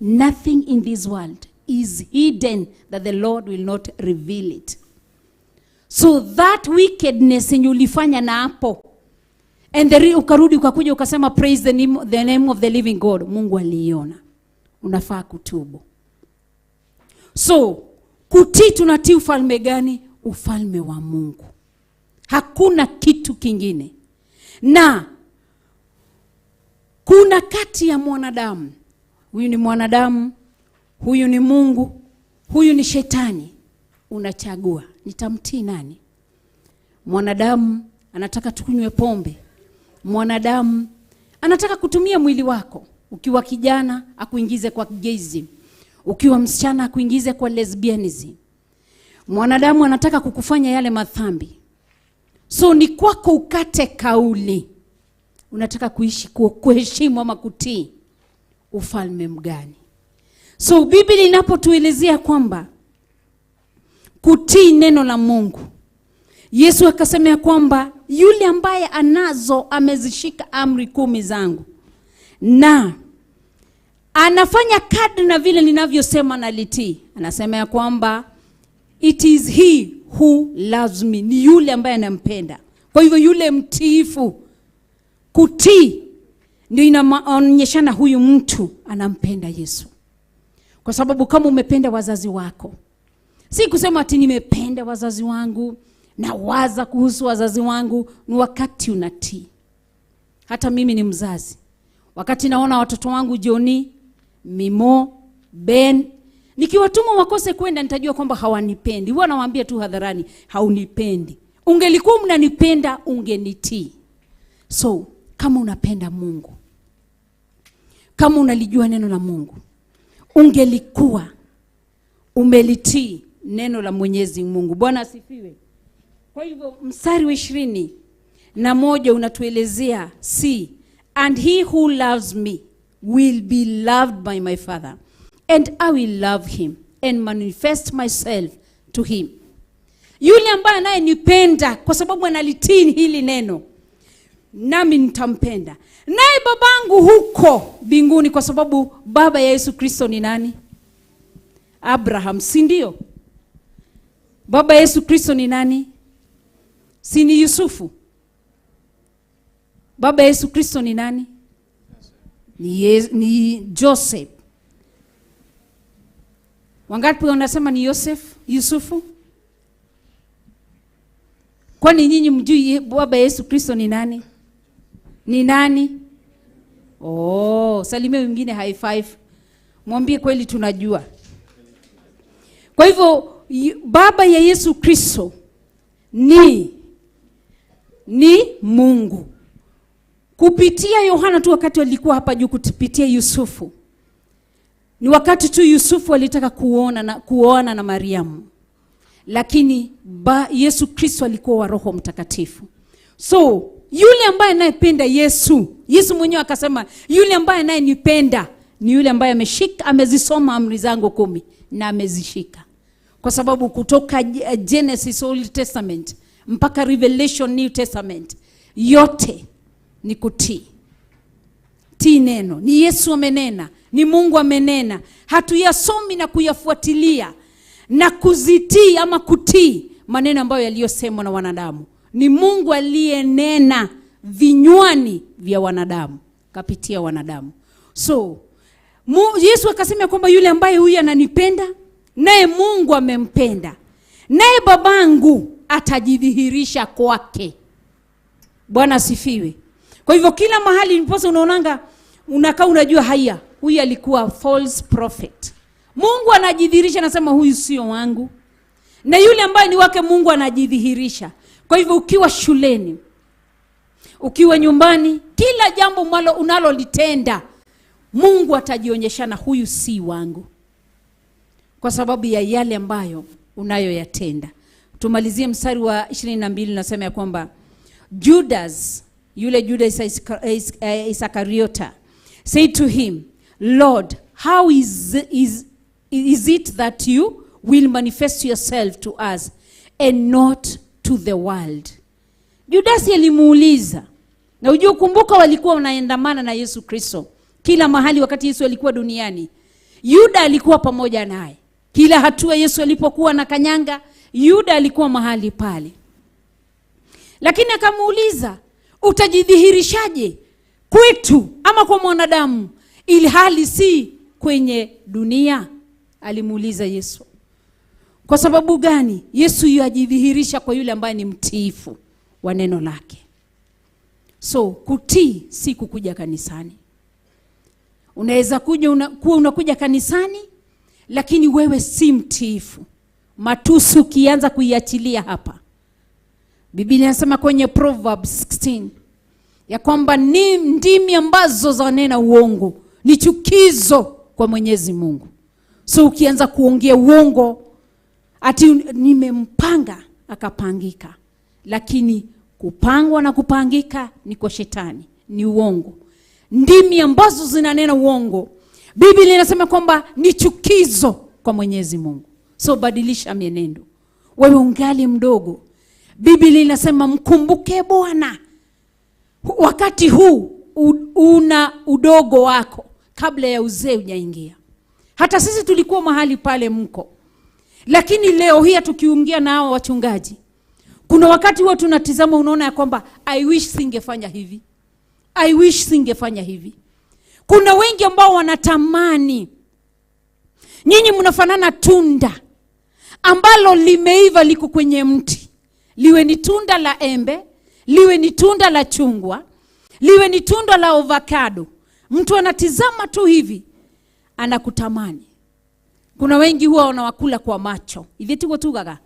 Nothing in this world is hidden that the Lord will not reveal it. So that wickedness yenye ulifanya na hapo, and the ukarudi ukakuja ukasema praise the name of the living God, Mungu aliiona. Unafaa kutubu. So kutii, tunatii ufalme gani? Ufalme wa Mungu. Hakuna kitu kingine. Na kuna kati ya mwanadamu, huyu ni mwanadamu, huyu ni Mungu, huyu ni shetani. Unachagua, nitamtii nani? Mwanadamu anataka tukunywe pombe. Mwanadamu anataka kutumia mwili wako. Ukiwa kijana akuingize kwa gayism, ukiwa msichana akuingize kwa lesbianism. Mwanadamu anataka kukufanya yale madhambi. So ni kwako ukate kauli. Unataka kuishi kuheshimu ama kutii ufalme mgani? So Biblia inapotuelezea kwamba kutii neno la Mungu, Yesu akasema ya kwamba yule ambaye anazo amezishika amri 10 zangu na anafanya kadri na vile ninavyosema nalitii, anasema ya kwamba it is he who loves me, ni yule ambaye anampenda. Kwa hivyo yule mtiifu, kutii ndio inaonyeshana huyu mtu anampenda Yesu. Kwa sababu kama umependa wazazi wako, si kusema ati nimependa wazazi wangu, nawaza kuhusu wazazi wangu, ni wakati unatii. Hata mimi ni mzazi. Wakati naona watoto wangu Johnny, Mimo, Ben, nikiwatuma wakose kwenda nitajua kwamba hawanipendi. Huwa nawaambia tu hadharani, haunipendi. Ungelikuwa mnanipenda ungenitii. So, kama unapenda Mungu, kama unalijua neno la Mungu, ungelikuwa umelitii neno la Mwenyezi Mungu. Bwana asifiwe. Kwa hivyo mstari wa 21 unatuelezea, see, and he who loves me will be loved by my Father, and I will love him and manifest myself to him. Yule ambaye anayenipenda kwa sababu analitii hili neno, nami nitampenda. Naye babangu huko mbinguni, kwa sababu baba ya Yesu Kristo ni nani? Abraham, si ndio? Baba Yesu Kristo ni nani? Si ni Yusufu? Baba Yesu Kristo ni nani? Ni Joseph. Wangapi wanasema ni Yosef, Yusufu? Kwani nyinyi mjui baba Yesu Kristo ni nani? Ni nani? Oh, salimia wengine high five. Mwambie kweli tunajua. Kwa hivyo baba ya Yesu Kristo ni Mungu. Kupitia Yohana tu wakati alikuwa hapa juu, kupitia Yusufu. Ni wakati tu Yusufu alitaka kuoana na Mariamu. Lakini Yesu Kristo alikuwa wa Roho Mtakatifu. So, yule ambaye anayependa Yesu, Yesu mwenyewe akasema, yule ambaye anayenipenda ni yule ambaye ameshika, amezisoma amri zangu 10 na amezishika. Kwa sababu kutoka Genesis Old Testament mpaka Revelation New Testament, yote ni kutii. Tii neno. Ni Yesu amenena, ni Mungu amenena. Hatuyasomi na kuyafuatilia na kuzitii ama kutii maneno ambayo yaliyosemwa na wanadamu. Ni Mungu aliyenena vinywani vya wanadamu, kapitia wanadamu. So, Yesu akasema kwamba yule ambaye huyu ananipenda, naye Mungu amempenda, naye babangu atajidhihirisha kwake. Bwana asifiwe. Kwa hivyo kila mahali ndiposa unaonanga, unakaa unajua haya, huyu alikuwa false prophet. Mungu anajidhihirisha, anasema huyu sio wangu. Na yule ambaye ni wake Mungu anajidhihirisha. Kwa hivyo ukiwa shuleni, ukiwa nyumbani, kila jambo mwalo unalolitenda, Mungu atajionyeshana huyu si wangu, kwa sababu ya yale ambayo unayoyatenda. Tumalizie mstari wa 22, nasema ya kwamba Judas, yule Judas Iscariota, said to him, Lord, how is it that you will manifest yourself to us and not to the world? Judas alimuuliza. Na ujue kumbuka walikuwa wanaendamana na Yesu Kristo kila mahali wakati Yesu alikuwa duniani. Yuda alikuwa pamoja naye. Kila hatua Yesu alipokuwa na kanyanga, Yuda alikuwa mahali pale. Lakini akamuuliza, utajidhihirishaje kwetu ama kwa mwanadamu ilhali si kwenye dunia? Alimuuliza Yesu. Kwa sababu gani? Yesu yajidhihirisha kwa yule ambaye ni mtiifu wa neno lake. So kutii si kukuja kanisani. Unaweza kuja kuwa unakuja kanisani lakini wewe si mtiifu. Matusi ukianza kuiachilia hapa. Biblia inasema kwenye Proverbs 16 ya kwamba ni ndimi ambazo zanena uongo ni chukizo kwa Mwenyezi Mungu. So ukianza kuongea uongo ati nimempanga akapangika, lakini kupangwa na kupangika ni kwa shetani, ni uongo. Ndimi ambazo zinanena uongo, Biblia inasema kwamba ni chukizo kwa Mwenyezi Mungu. So badilisha mienendo. Wewe ungali mdogo. Biblia inasema mkumbuke Bwana wakati huu una udogo wako, kabla ya uzee hujaingia. Hata sisi tulikuwa mahali pale mko. Lakini leo hii tukiongea na hao wachungaji, kuna wakati huwa tunatizama, unaona ya kwamba I wish singefanya hivi. I wish singefanya hivi. Kuna wengi ambao wanatamani. Nyinyi mnafanana tunda ambalo limeiva liko kwenye mti. Liwe ni tunda la embe, liwe ni tunda la chungwa, liwe ni tunda la avocado. Mtu anatizama tu hivi, anakutamani. Kuna wengi huwa wanawakula kwa macho. Hivi tuko tugaga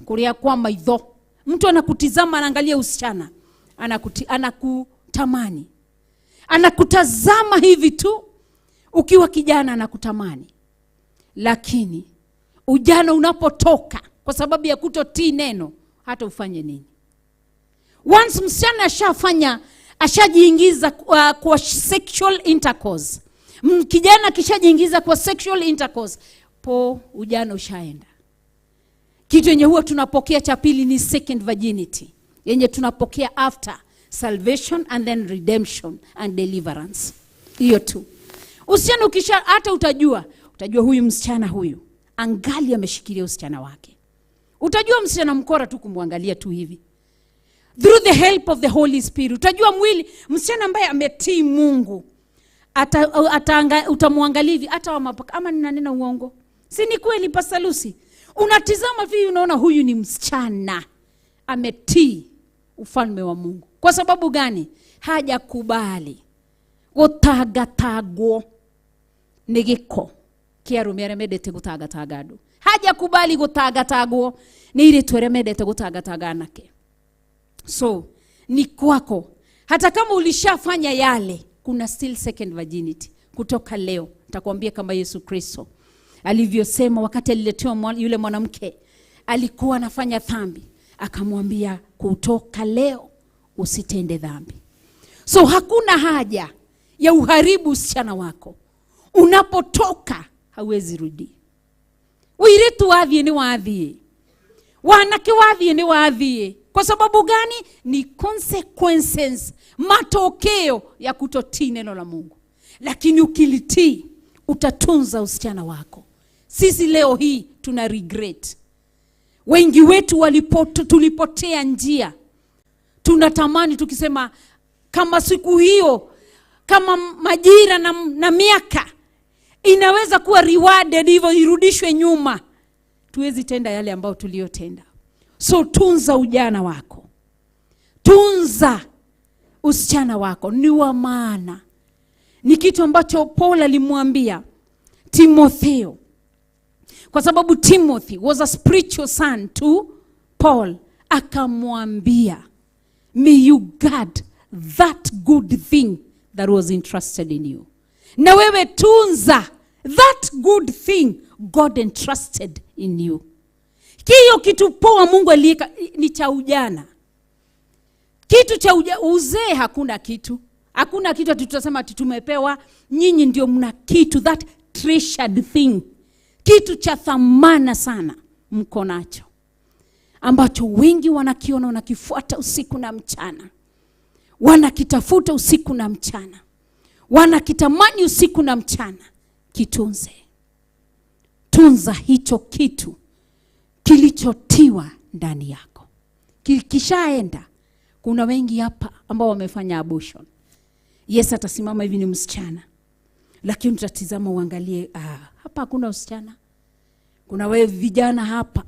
kulia kwa maitho. Mtu anakutizama, anaangalia usichana, anakutamani. Anakutazama hivi tu, ukiwa kijana anakutamani. Lakini ujana unapotoka kwa sababu ya kutotii neno, hata ufanye nini? Once msichana ashajiingiza kwa sexual intercourse, kijana kishajiingiza kwa sexual intercourse, po ujana ushaenda. Kitu yenye huwa tunapokea cha pili ni second virginity, yenye tunapokea after salvation and then redemption and deliverance. Hiyo tu. Usichana ukisha, hata utajua huyu msichana huyu angali ameshikilia usichana wake. Utajua msichana mkora tu kumwangalia tu hivi. Through the help of the Holy Spirit utajua mwili msichana ambaye ametii Mungu utamwangalia hivi hata ama ninanena uongo. Si ni kweli Pastor Lucy? Unatizama hivi unaona huyu ni msichana ametii ufalme wa Mungu. Kwa sababu gani? Hajakubali gutagatagwo ni giko kia arume aria mendete gutagataga andu. Hajakubali gutagatagwo ni airitu aria mendete gutagataga anake. So ni kwako. Hata kama ulishafanya yale, kuna still second virginity. Kutoka leo nitakwambia kama Yesu Kristo alivyosema wakati aliletewa yule mwanamke alikuwa anafanya dhambi, akamwambia kutoka leo usitende dhambi. So hakuna haja ya uharibu usichana wako. Unapotoka hauwezi rudi. Uiritu wathie ni wathie. Wanake wathie ni wathie. Kwa sababu gani? Ni consequences, matokeo ya kutotii neno la Mungu. Lakini ukilitii utatunza usichana wako. Sisi leo hii tuna regret. Wengi wetu tulipotea njia. Tunatamani tukisema kama siku hiyo, kama majira na miaka inaweza kuwa rewarded hivyo irudishwe nyuma, tuwezi tenda yale ambayo tuliyotenda. So tunza ujana wako. Tunza usichana wako, ni wa maana. Ni kitu ambacho Paul alimwambia Timotheo. Kwa sababu Timothy was a spiritual son to Paul. Akamwambia, may you guard that good thing that was entrusted in you. Na wewe tunza that good thing God entrusted in you. Hiyo kitu poa Mungu aliweka ni cha ujana. Kitu cha uzee hakuna kitu. Hakuna kitu ati tutasema ati tumepewa. Nyinyi ndio mna kitu, that treasured thing. Kitu cha thamana sana mko nacho, ambacho wengi wanakiona, wanakifuata usiku na mchana. Wanakitafuta usiku na mchana. Wanakitamani usiku na mchana. Kitunze. Tunza hicho kitu kilichotiwa ndani yako. Kishaenda. Kuna wengi hapa ambao wamefanya abortion. Yes, atasimama hivi ni msichana. Lakini tutatizama uangalie, hapa hakuna msichana. Kuna wewe vijana hapa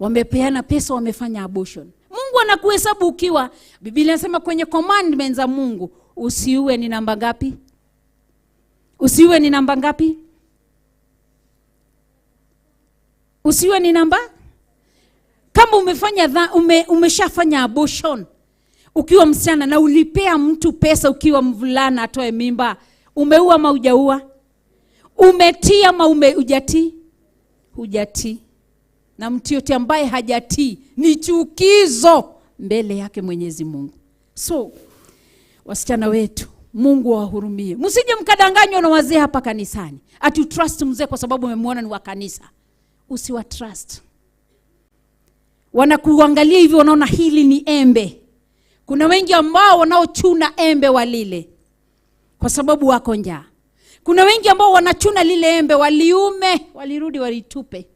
wamepeana pesa, wamefanya abortion. Mungu anakuhesabu ukiwa, Biblia inasema kwenye commandments za Mungu, usiue ni namba ngapi? Usiue ni namba ngapi? Usiue ni namba? Kama umefanya umeshafanya abortion ukiwa msichana na ulipea mtu pesa ukiwa mvulana atoe mimba, umeua ama hujaua? Umetii ama hujatii? Hujatii. Na mtu yote ambaye hajatii ni chukizo mbele yake Mwenyezi Mungu. So wasichana wetu, Mungu awahurumie. Msije mkadanganywa na wazee hapa kanisani. Ati trust mzee kwa sababu umemwona ni wa kanisa. Usiwa trust. Wanakuangalia hivi wanaona hili ni embe. Kuna wengi ambao wanaochuna embe walile kwa sababu wako njaa. Kuna wengi ambao wanachuna lile embe waliume, walirudi walitupe.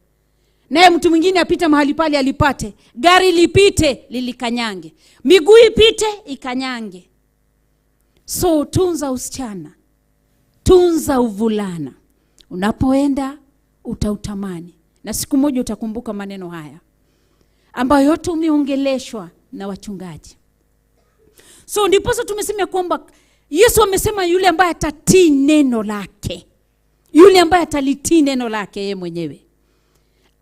Naye mtu mwingine apita mahali pale alipate, gari lipite lilikanyange, miguu ipite ikanyange. So tunza usichana, tunza uvulana. Unapoenda utautamani, na siku moja utakumbuka maneno haya ambayo yote umeongeleshwa na wachungaji. So ndiposa tumesema kwamba Yesu amesema yule ambaye atatii neno lake, yule ambaye atalitii neno lake yeye mwenyewe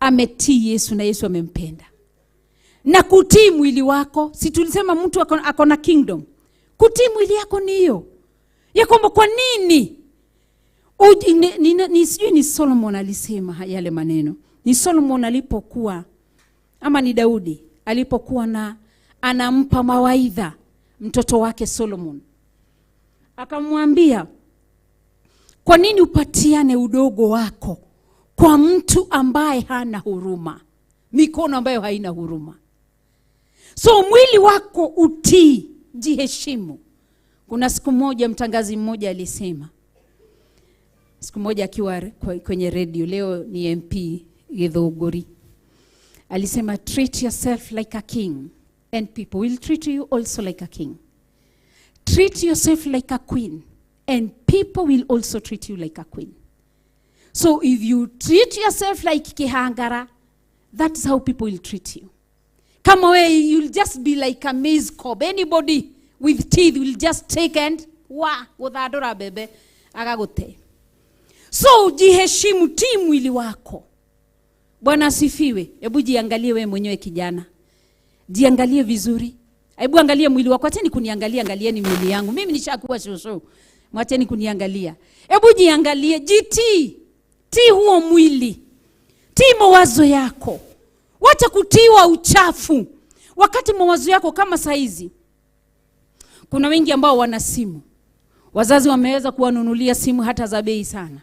ametii Yesu na Yesu amempenda. Na kutii mwili wako, si tulisema mtu ako na kingdom. Kutii mwili yako ni hiyo ya kwamba kwa nini sijui ni Solomon alisema yale maneno. Ni Solomon alipokuwa, ama ni Daudi alipokuwa na anampa mawaidha mtoto wake Solomon. Akamwambia, kwa nini upatiane udogo wako kwa mtu ambaye hana huruma, mikono ambayo haina huruma? So mwili wako utii, jiheshimu. Kuna siku moja mtangazi mmoja alisema, siku moja akiwa kwenye radio, leo ni MP Githunguri, alisema treat yourself like a king and people will treat you also like a king. Treat yourself like a queen and people will also treat you like a queen. So if you treat yourself like kihangara, that's how people will treat you. Come away, you'll just be like a maize cob. Anybody with teeth will just take and wa guthandura bebe agagute. So jiheshimu, tii mwili wako. Bwana asifiwe. Hebu jiangalie wewe mwenyewe kijana. Jiangalie vizuri. Hebu angalia mwili wako. Acheni kuniangalia, angalieni mwili yangu. Mimi nishakuwa shosho. Mwacheni kuniangalia. Hebu jiangalie, jitii. Tii huo mwili. Tii mawazo yako. Wacha kutiwa uchafu. Wakati mawazo yako kama saizi, kuna wengi ambao wana simu. Wazazi wameweza kuwanunulia simu hata za bei sana.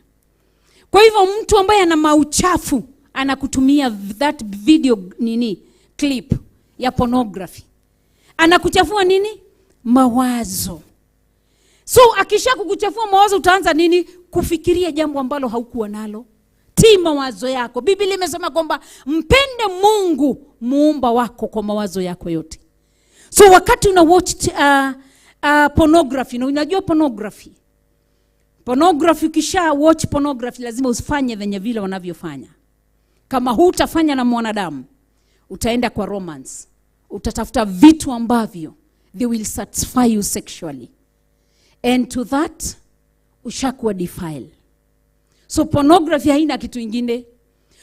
Kwa hivyo mtu ambaye ana mauchafu anakutumia that video nini clip ya pornography. Anakuchafua nini? Mawazo. So akisha kukuchafua mawazo utaanza nini? Kufikiria jambo ambalo haukuwa nalo. Tii mawazo yako. Biblia imesema kwamba mpende Mungu muumba wako kwa mawazo yako yote. So wakati una watch pornography, na unajua pornography. Pornography, ukisha watch pornography lazima usifanye venye vile wanavyofanya. Kama hutafanya na mwanadamu, utaenda kwa romance. Utatafuta vitu ambavyo they will satisfy you sexually. And to that, ushakuwa defile. So pornography haina kitu ingine.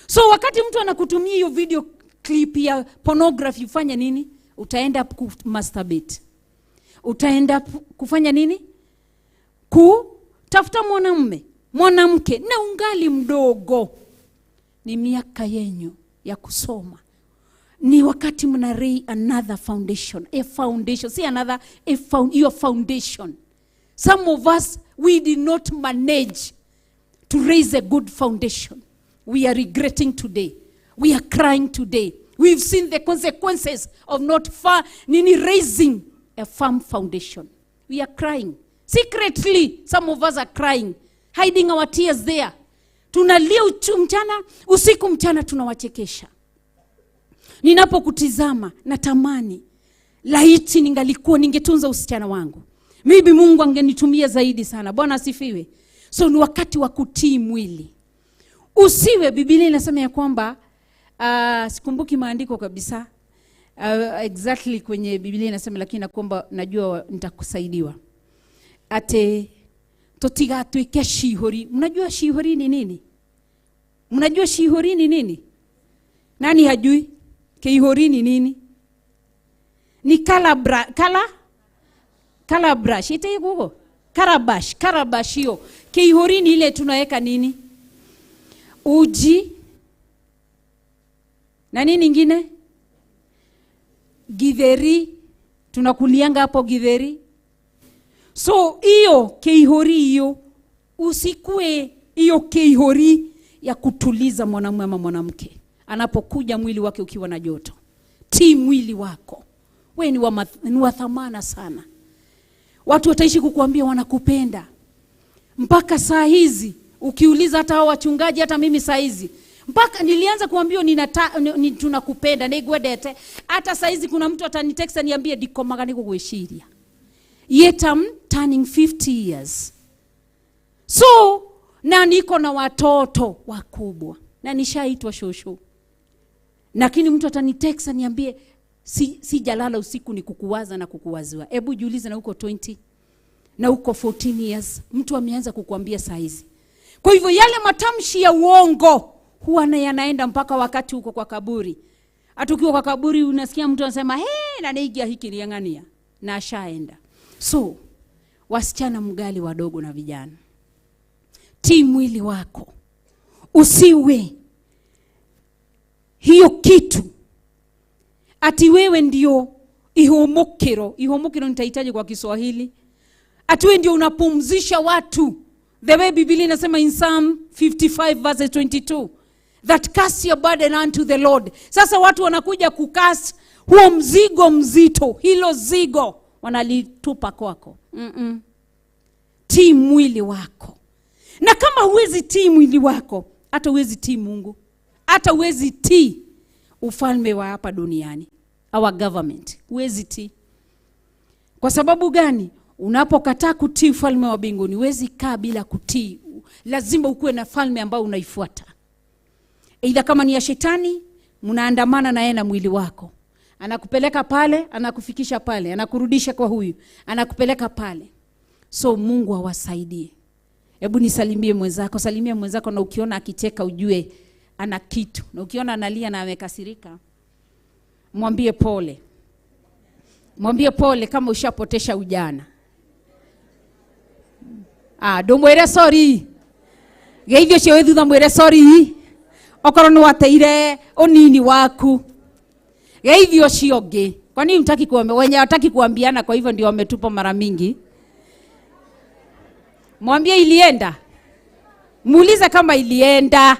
So wakati mtu anakutumia hiyo video clip ya pornography, ufanye nini? Utaenda masturbate. Utaenda kufanya nini? Kutafuta mwanamume, mwanamke, na ungali mdogo. Ni miaka yenyu ya kusoma. Ni wakati mna lay another foundation, a foundation, see another, your foundation. Some of us, we did not manage to raise a good foundation. We are regretting today. We are crying today. We've seen the consequences of not raising a firm foundation. We are crying. Secretly, some of us are crying, hiding our tears there. Tunalia mchana, usiku mchana tunawachekesha. Ninapokutizama natamani laiti ningalikuwa ningetunza usichana wangu. Maybe Mungu angenitumia zaidi sana. Bwana asifiwe. So ni wakati wa kutii mwili. Usiwe, Biblia inasema ya kwamba, sikumbuki maandiko kabisa exactly kwenye Biblia inasema, lakini na kwamba najua nitakusaidiwa. Ate totigatwike shihori. Mnajua shihori ni nini? Mnajua shihori ni nini? Nani hajui? Keihori ni nini? Ni kalabrash. Ite huko? Karabash, karabash hiyo. Keihori ni ile tunaweka nini? Uji. Na nini nyingine? Githeri. Tunakulianga hapo githeri. So hiyo keihori hiyo, usikue hiyo keihori ya kutuliza mwanamume ama mwanamke anapokuja mwili wake ukiwa na joto. Tii mwili wako. Wewe ni wa thamana sana. Watu wataishi kukuambia wanakupenda. Mpaka saa hizi ukiuliza hata hao wachungaji, hata mimi saa hizi mpaka nilianza kuambiwa tunakupenda nigwedete. Hata saa hizi kuna mtu atanitext aniambie dikomaga nikukuishiria. Yet I'm turning 50 years. So na niko na watoto wakubwa na nishaitwa shosho. Lakini mtu atanitext aniambie sijalala usiku ni kukuwaza na kukuwaziwa. Hebu jiulize, na uko 20 na uko 14 years, mtu ameanza kukuambia saa hizi. Kwa hivyo yale matamshi ya uongo huwa yanaenda mpaka wakati uko kwa kaburi. Hata ukiwa kwa kaburi unasikia mtu anasema, "Hey, na neigia hiki niangania." Na ashaenda. So, wasichana mgali wadogo na vijana, tii mwili wako. Usiwe hiyo kitu ati wewe ndio ihomokero. Ihomokero nitahitaji kwa Kiswahili. Ati wewe ndio unapumzisha watu. The way Biblia inasema in Psalm 55 verse 22, that cast your burden unto the Lord. Sasa watu wanakuja kucast huo mzigo mzito, hilo zigo wanalitupa kwako. Tii mwili wako. Na kama huwezi tii mwili wako, hata huwezi tii Mungu, hata huwezi tii ufalme wa hapa duniani, our government, huwezi tii. Kwa sababu gani? Unapokataa kutii ufalme wa mbinguni, huwezi kaa bila kutii. Lazima ukuwe na falme ambayo unaifuata. Aidha kama ni ya shetani, mnaandamana na yeye na mwili wako. Anakupeleka pale, anakufikisha pale, anakurudisha kwa huyu, anakupeleka pale. So Mungu awasaidie. Hebu nisalimie mwenzako, salimia mwenzako, na ukiona akicheka ujue ana kitu. Na ukiona analia na amekasirika, mwambie pole. Mwambie pole kama ushapotesha ujana. Ndumwire sorry. Geithio cio thutha mwire sorry. Okorwo ni wateire unini waku. Geithio cio ngi. Kwa nini mtaki kuambia? Wenye hataki kuambiana, kwa hivyo ndio wametupa mara mingi. Mwambie ilienda. Muulize kama ilienda.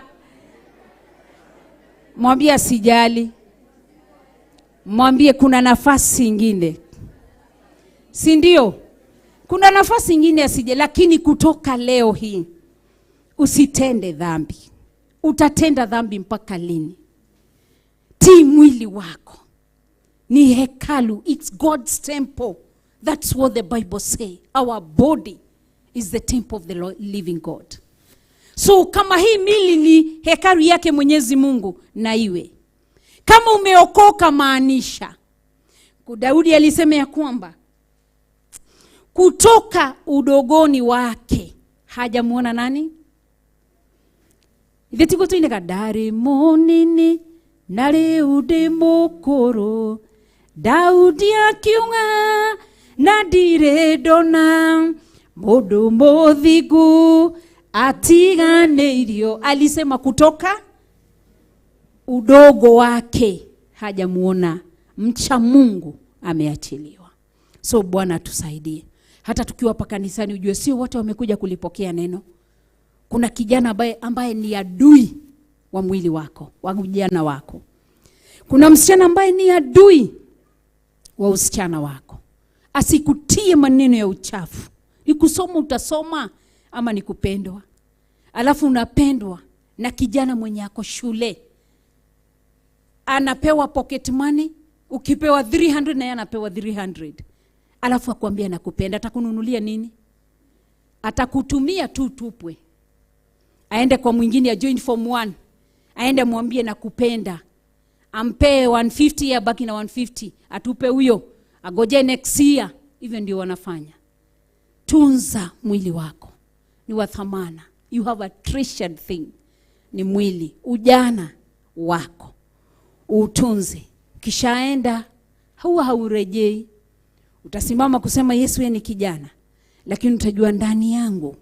Mwambie asijali. Mwambie kuna nafasi nyingine. Si ndio? Kuna nafasi nyingine asije, lakini kutoka leo hii usitende dhambi. Utatenda dhambi mpaka lini? Tii mwili wako. Ni hekalu, it's God's temple. That's what the Bible say. Our body is the temple of the living God. So kama hii mili ni hekalu yake Mwenyezi Mungu, na iwe. Kama umeokoka, maanisha. Daudi alisema ya kwamba kutoka udogoni wake hajamuona nani? Ithe tiguo tuinaga ndarĩ mũnini na rĩu ndĩ mũkũrũ, Daudi akiuga na ndirĩ ndona mũndũ mũthingu atiganĩirio. Alisema kutoka udogo wake hajamuona mcha Mungu ameachiliwa. So Bwana tusaidie. Hata tukiwa hapa kanisani ujue sio wote wamekuja kulipokea neno. Kuna kijana ambaye ni adui wa mwili wako, wa ujana wako. Kuna msichana ambaye ni adui wa usichana wako. Asikutie maneno ya uchafu. Ni kusoma utasoma ama ni kupendwa. Alafu unapendwa na kijana mwenye ako shule. Anapewa pocket money, ukipewa 300 na yeye anapewa 300. Alafu akwambia nakupenda, atakununulia nini? Atakutumia tu tupwe. Aende kwa mwingine ya join form 1. Aende mwambie nakupenda. Ampe 150 ya baki na 150. Atupe huyo. Agoje next year. Hivyo ndio wanafanya. Tunza mwili wako. Ni wa thamana. You have a treasured thing. Ni mwili. Ujana wako. Utunze. Kishaenda huwa haurejei. Utasimama kusema Yesu yeye ni kijana. Lakini utajua ndani yangu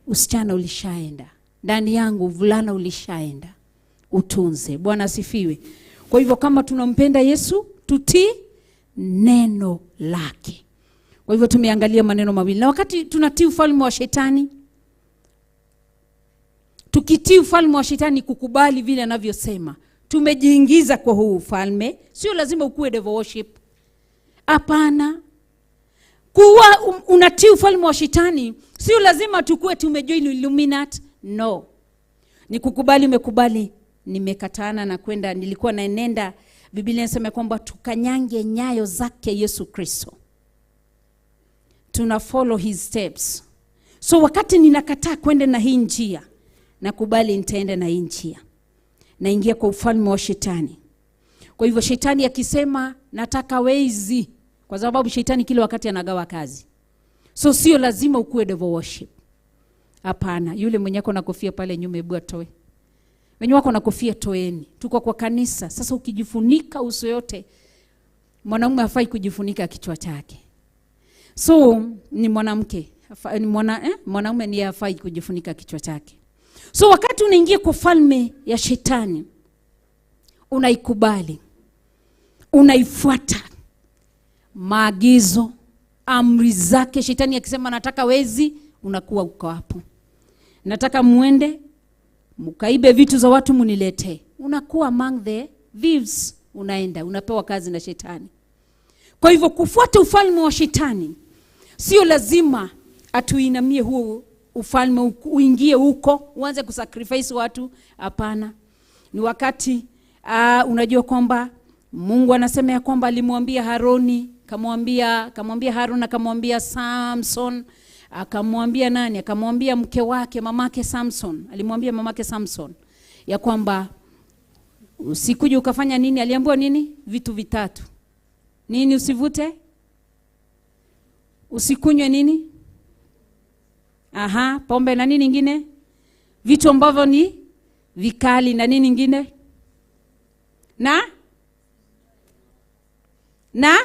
usichana ulishaenda. Ndani yangu vulana ulishaenda. Utunze. Bwana asifiwe. Kwa hivyo kama tunampenda Yesu, tutii neno lake. Kwa hivyo tumeangalia maneno mawili. Na wakati tunatii ufalme wa shetani, tukitii ufalme wa shetani kukubali vile anavyosema, tumejiingiza kwa huu ufalme. Sio lazima ukue devil worship. Hapana. Kuwa unatii ufalme wa shetani, sio lazima tukue tumejoin Illuminati. No. Ni kukubali, umekubali, nimekatana na kwenda, nilikuwa naenenda. Biblia inasema kwamba tukanyange nyayo zake Yesu Kristo. Tuna follow his steps. So wakati ninakataa kwenda na hii njia, nakubali nitaenda na hii njia. Naingia kwa ufalme wa shetani. Kwa hivyo shetani akisema nataka wezi, kwa sababu shetani kila wakati anagawa kazi. So sio lazima ukue devil worship. Hapana, yule mwenye ako na kofia pale nyuma hebu atoe. Wenye wako na kofia toeni. Tuko kwa kanisa. Sasa ukijifunika uso yote, mwanaume hafai kujifunika kichwa chake. So ni mwanamke, ni mwanaume ndiye hafai kujifunika kichwa chake. So wakati unaingia kwa falme ya shetani, unaikubali, unaifuata maagizo, amri zake. Shetani akisema nataka wezi, unakuwa uko hapo. Nataka muende mkaibe vitu za watu muniletee, unakuwa among the thieves. Unaenda unapewa kazi na shetani. Kwa hivyo kufuata ufalme wa shetani sio lazima atuinamie huo ufalme, uingie huko uanze kusacrifice watu. Hapana. Ni wakati unajua kwamba Mungu anasema ya kwamba alimwambia Haroni, kamwambia Harun, akamwambia Samson, akamwambia nani? Akamwambia mke wake, mamake Samson. Alimwambia mamake Samson ya kwamba usikuje ukafanya nini? Aliambiwa nini? Vitu vitatu. Nini usivute? Usikunywe nini? Aha, pombe na nini nyingine? Vitu ambavyo ni vikali na nini nyingine? Na? Na?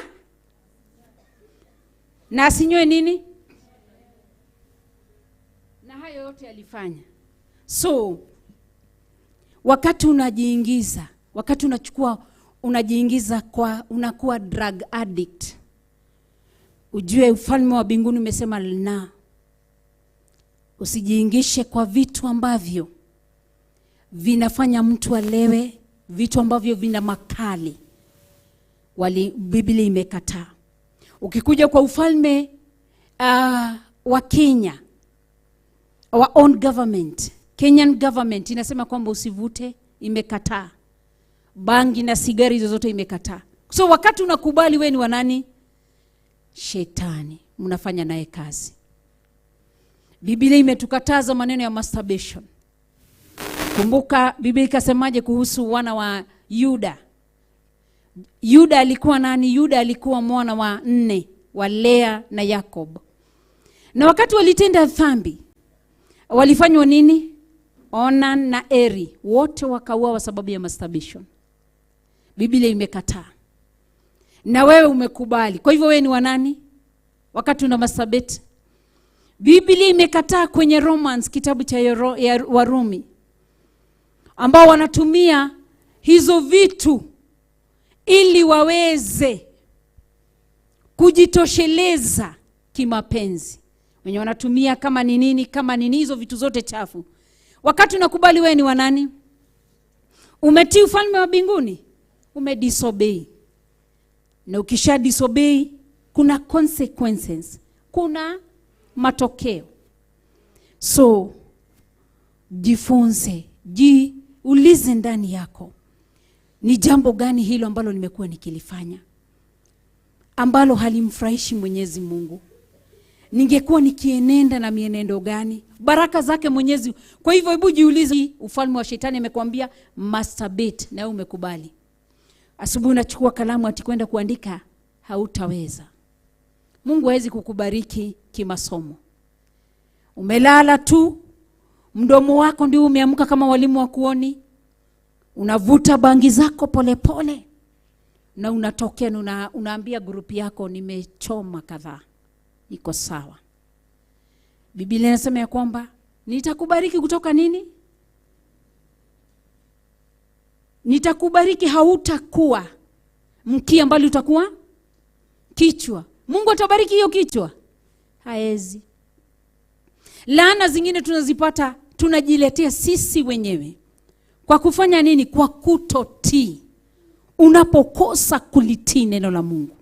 Na asinywe nini? Na hayo yote alifanya. So, wakati unajiingiza, wakati unachukua, unajiingiza kwa, unakuwa drug addict, ujue ufalme wa mbinguni umesema na usijiingishe kwa vitu ambavyo vinafanya mtu alewe, vitu ambavyo vina makali. Biblia imekataa. Ukikuja kwa ufalme wa Kenya, our own government, Kenyan government inasema kwamba usivute, imekataa. Bangi na sigari zozote imekataa. So wakati unakubali wewe ni wa nani? Shetani, mnafanya naye kazi. Biblia imetukataza maneno ya masturbation. Kumbuka Biblia ikasemaje kuhusu wana wa Yuda? Yuda alikuwa nani? Yuda alikuwa mwana wa 4 wa Lea na Yakob. Na wakati walitenda dhambi, walifanywa nini? Onan na Eri wote wakauawa sababu ya masturbation. Biblia imekataa. Na wewe umekubali. Kwa hivyo wewe ni wa nani wakati una masturbate? Biblia imekataa kwenye Romans, kitabu cha ya Warumi, ambao wanatumia hizo vitu ili waweze kujitosheleza kimapenzi. Wenye wanatumia kama ni nini, kama ni nini, hizo vitu zote chafu. Wakati unakubali wewe ni wa nani? Umetii ufalme wa mbinguni? Umedisobey. Na ukisha disobey kuna consequences, kuna matokeo. So jifunze, jiulize ndani yako, ni jambo gani hilo ambalo nimekuwa nikilifanya ambalo halimfurahishi Mwenyezi Mungu? Ningekuwa nikienenda na mienendo gani? Baraka zake Mwenyezi. Kwa hivyo hebu jiulize, ufalme wa shetani amekwambia masturbate na wewe umekubali. Asubuhi unachukua kalamu ati kwenda kuandika, hautaweza. Mungu hawezi kukubariki kimasomo. Umelala tu, mdomo wako ndio umeamka kama walimu wa kuoni. Unavuta bangi zako polepole pole, na unatokea na unaambia grupu yako nimechoma kadhaa, niko sawa. Biblia inasema ya kwamba nitakubariki kutoka nini? Nitakubariki, hautakuwa mkia bali utakuwa kichwa. Mungu atabariki hiyo kichwa? Haezi. Laana zingine tunazipata, tunajiletea sisi wenyewe. Kwa kufanya nini? Kwa kutotii. Unapokosa kulitii neno la Mungu.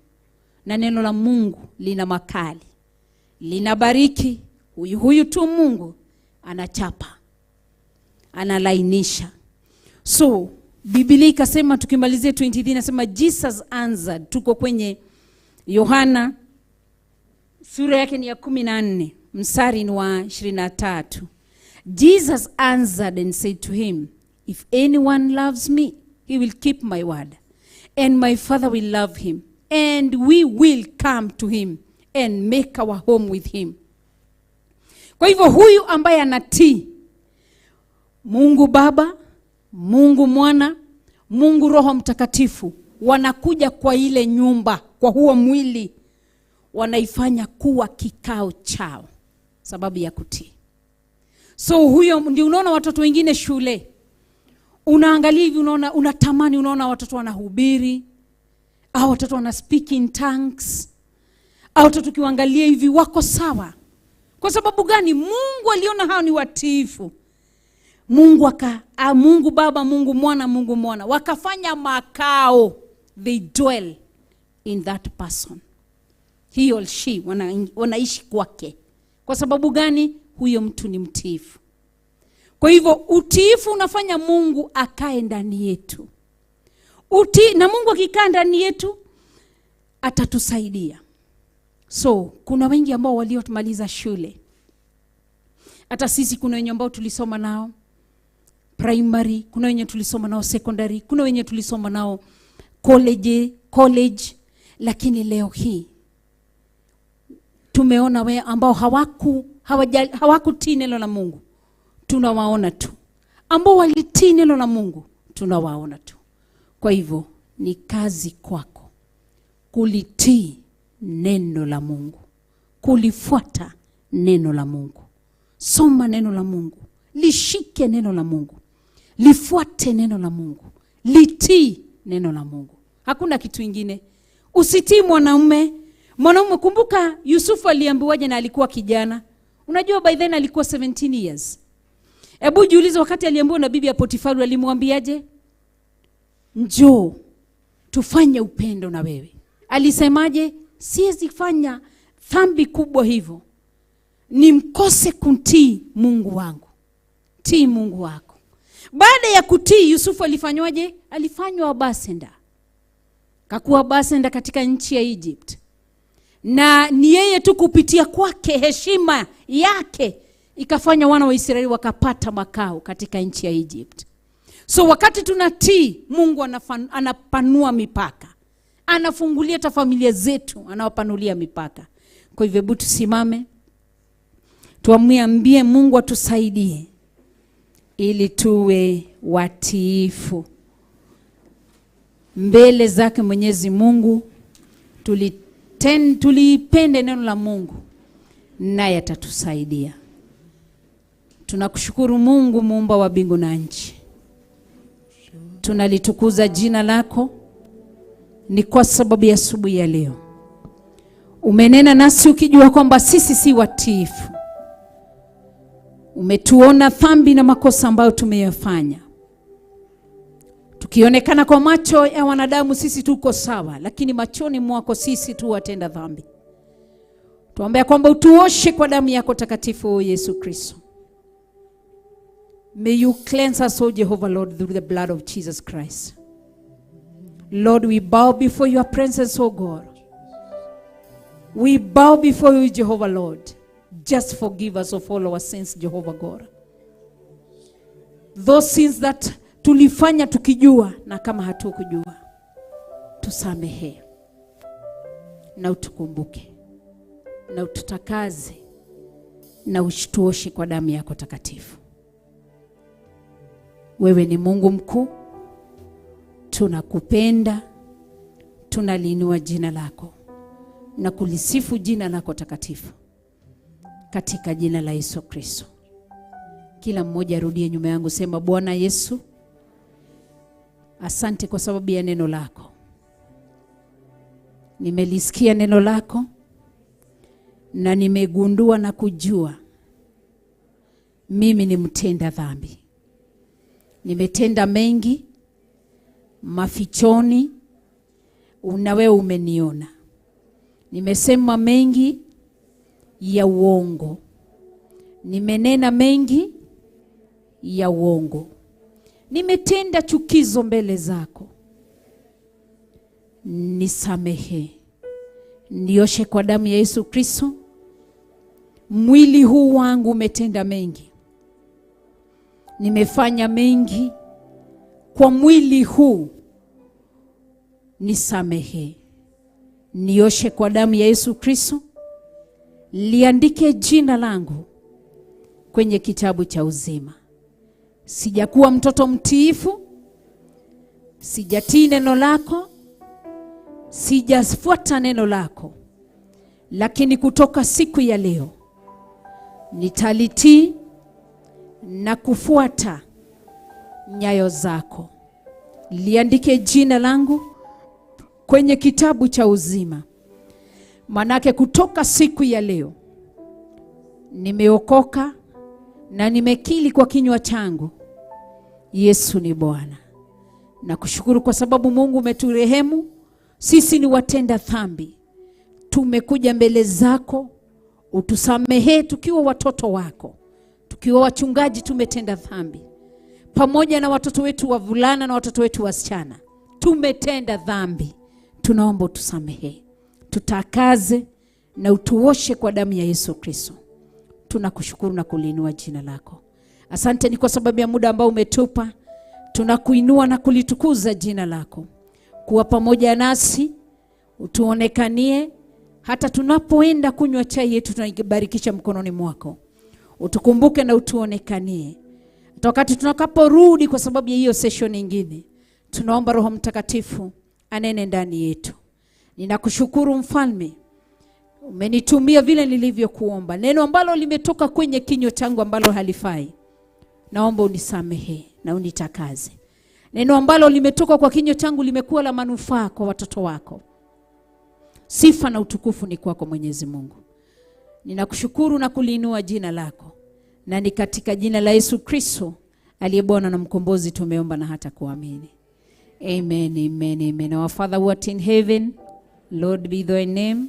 Na neno la Mungu lina makali, linabariki. Huyu huyu tu Mungu anachapa, analainisha. So Biblia ikasema, tukimalizia 23 inasema Jesus answered. Tuko kwenye Yohana sura yake ni ya 14 mstari ni wa 23. Jesus answered and said to him, if anyone loves me, he will keep my word, and my Father will love him, and we will come to him and make our home with him. Kwa hivyo huyu ambaye anatii Mungu Baba, Mungu Mwana, Mungu Roho Mtakatifu, wanakuja kwa ile nyumba, kwa huo mwili, wanaifanya kuwa kikao chao sababu ya kutii. So huyo ndio unaona watoto wengine shule, unaangalia hivi, unaona, unatamani, unaona watoto wanahubiri, au watoto wana speak in tongues, au watoto ukiwaangalia hivi wako sawa. Kwa sababu gani? Mungu aliona hao ni watiifu. Mungu Mungu Baba, Mungu Mwana, Mungu Mwana, wakafanya makao. They dwell in that person. He or she wanaishi kwake. Kwa sababu gani? Huyo mtu ni mtiifu. Kwa hivyo utiifu unafanya Mungu akae ndani yetu. Na Mungu akikaa ndani yetu atatusaidia. So kuna wengi ambao waliomaliza shule. Hata sisi kuna wenye ambao tulisoma nao primary, kuna wenye tulisoma nao secondary, kuna wenye tulisoma nao college, lakini leo hii tumeona we ambao hawakutii neno la Mungu, tunawaona tu. Ambao walitii neno la Mungu, tunawaona tu. Kwa hivyo ni kazi kwako kulitii neno la Mungu, kulifuata neno la Mungu. Soma neno la Mungu, lishike neno la Mungu, lifuate neno la Mungu, litii neno la Mungu. Hakuna kitu ingine. Usitii mwanaume. Mwanaume, kumbuka Yusufu aliambiwaje na alikuwa kijana? Unajua by then alikuwa 17 years. Hebu jiulize, wakati aliambiwa na bibi ya Potifaru alimwambiaje? Njoo tufanye upendo na wewe. Alisemaje? Siwezi fanya dhambi kubwa hivyo, nimkose kumtii Mungu wangu. Tii Mungu wako. Baada ya kutii, Yusufu alifanywaje? Alifanywa basenda. Kakuwa basenda katika nchi ya Egypt. Na ni yeye tu kupitia kwake heshima yake ikafanya wana wa Israeli wakapata makao katika nchi ya Egypt. So wakati tunatii, Mungu anapanua mipaka. Anafungulia hata familia zetu, anawapanulia mipaka. Kwa hivyo hebu tusimame, tuamwambie Mungu atusaidie. ili tuwe watiifu mbele zake Mwenyezi Mungu. Tulipende neno la Mungu, naye atatusaidia. Tunakushukuru Mungu muumba wa mbingu na nchi. Tunalitukuza jina lako, ni kwa sababu ya asubuhi ya leo umenena nasi ukijua kwamba sisi si watiifu. Umetuona dhambi na makosa ambayo tumeyafanya. Tukionekana kwa macho ya wanadamu sisi tuko sawa, lakini machoni mwako sisi tu watenda dhambi. Tuombe kwamba utuoshe kwa damu yako takatifu, Yesu Kristo. May you cleanse us, O Jehovah Lord, through the blood of Jesus Christ. Lord, we bow before your presence, O God. We bow before you, Jehovah Lord. Just forgive us of all our sins, Jehovah God. Those sins that tulifanya tukijua na kama hatukujua, tusamehe na utukumbuke na ututakaze na utuoshe kwa damu yako takatifu. Wewe ni Mungu mkuu, tunakupenda, tunaliinua jina lako na kulisifu jina lako takatifu, katika jina la Yesu Kristo. Kila mmoja arudie nyuma yangu, sema: Bwana Yesu, asante kwa sababu ya neno lako. Nimelisikia neno lako na nimegundua na kujua mimi ni mtenda dhambi. Nimetenda mengi mafichoni, na wewe umeniona. Nimesema mengi ya uongo, nimenena mengi ya uongo, nimetenda chukizo mbele zako. Nisamehe, nioshe kwa damu ya Yesu Kristo. Mwili huu wangu umetenda mengi, nimefanya mengi kwa mwili huu. Nisamehe, nioshe kwa damu ya Yesu Kristo. Liandike jina langu kwenye kitabu cha uzima. Sijakuwa mtoto mtiifu, sijatii neno lako, sijafuata neno lako, lakini kutoka siku ya leo nitalitii na kufuata nyayo zako. Liandike jina langu kwenye kitabu cha uzima. Manake kutoka siku ya leo nimeokoka na nimekiri kwa kinywa changu Yesu ni Bwana. Nakushukuru kwa sababu Mungu umeturehemu. Sisi ni watenda dhambi, tumekuja mbele zako, utusamehe tukiwa watoto wako, tukiwa wachungaji tumetenda dhambi, pamoja na watoto wetu wavulana na watoto wetu wasichana tumetenda dhambi. Tunaomba utusamehe, tutakaze na utuoshe kwa damu ya Yesu Kristo. Tunakushukuru na kuliinua jina lako. Asante ni kwa sababu ya muda ambao umetupa. Tunakuinua na kulitukuza jina lako. Kuwa pamoja nasi, utuonekanie hata tunapoenda kunywa chai yetu, tunaibarikisha mkononi mwako. Utukumbuke na utuonekanie hata wakati tunakaporudi kwa sababu ya hiyo session nyingine. Tunaomba Roho Mtakatifu anene ndani yetu. Ninakushukuru Mfalme, umenitumia vile nilivyokuomba. Neno ambalo limetoka kwenye kinywa changu ambalo halifai, naomba unisamehe na unitakaze. Neno ambalo limetoka kwa kinywa changu limekuwa la manufaa kwa watoto wako. Sifa na utukufu ni kwako Mwenyezi Mungu. Ninakushukuru na kuliinua jina lako, na ni katika jina la Yesu Kristo aliye Bwana na Mkombozi tumeomba na hata kuamini. Amen, amen, amen. Our Father who art in heaven, Lord be thy name.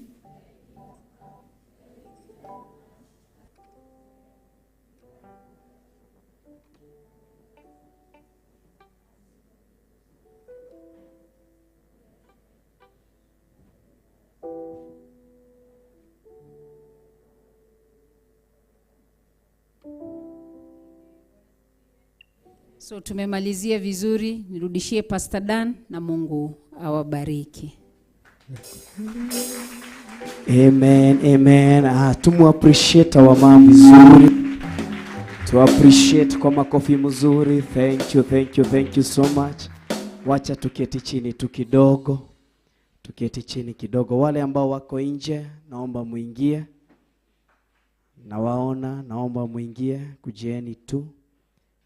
So tumemalizia vizuri, nirudishie Pastor Dan na Mungu awabariki. Amen, amen. Tumu appreciate our mom vizuri. To appreciate kwa makofi mzuri. Thank you, thank you, thank you so much. Wacha tuketi chini tu kidogo. Tuketi chini kidogo. Wale ambao wako nje, naomba muingie. Nawaona, naomba muingie, kujieni tu.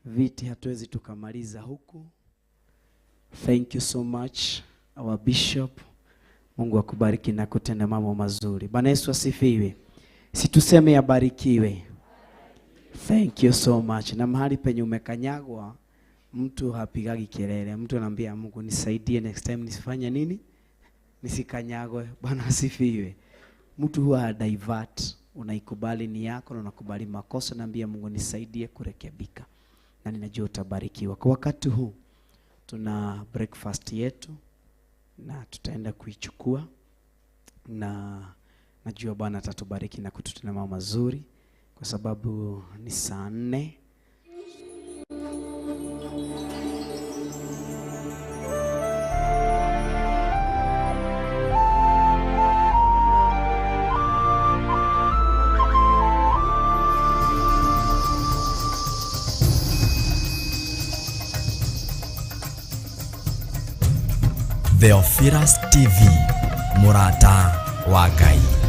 Viti hatuwezi tukamaliza huku. Thank you so much our bishop. Mungu akubariki na kutenda mambo mazuri. Bwana Yesu asifiwe. Situseme abarikiwe. Thank you so much. Na mahali penye umekanyagwa, mtu hapigagi kelele. Mtu anaambia Mungu nisaidie next time nisifanye nini? Nisikanyagwe. Bwana asifiwe. Mtu huwa divert, unaikubali ni yako na unakubali makosa, naambia Mungu nisaidie kurekebika. Na ninajua utabarikiwa. Kwa wakati huu tuna breakfast yetu na tutaenda kuichukua, na najua Bwana atatubariki na kututenda mambo mazuri, kwa sababu ni saa 4. Theophilus TV, Murata wa Ngai.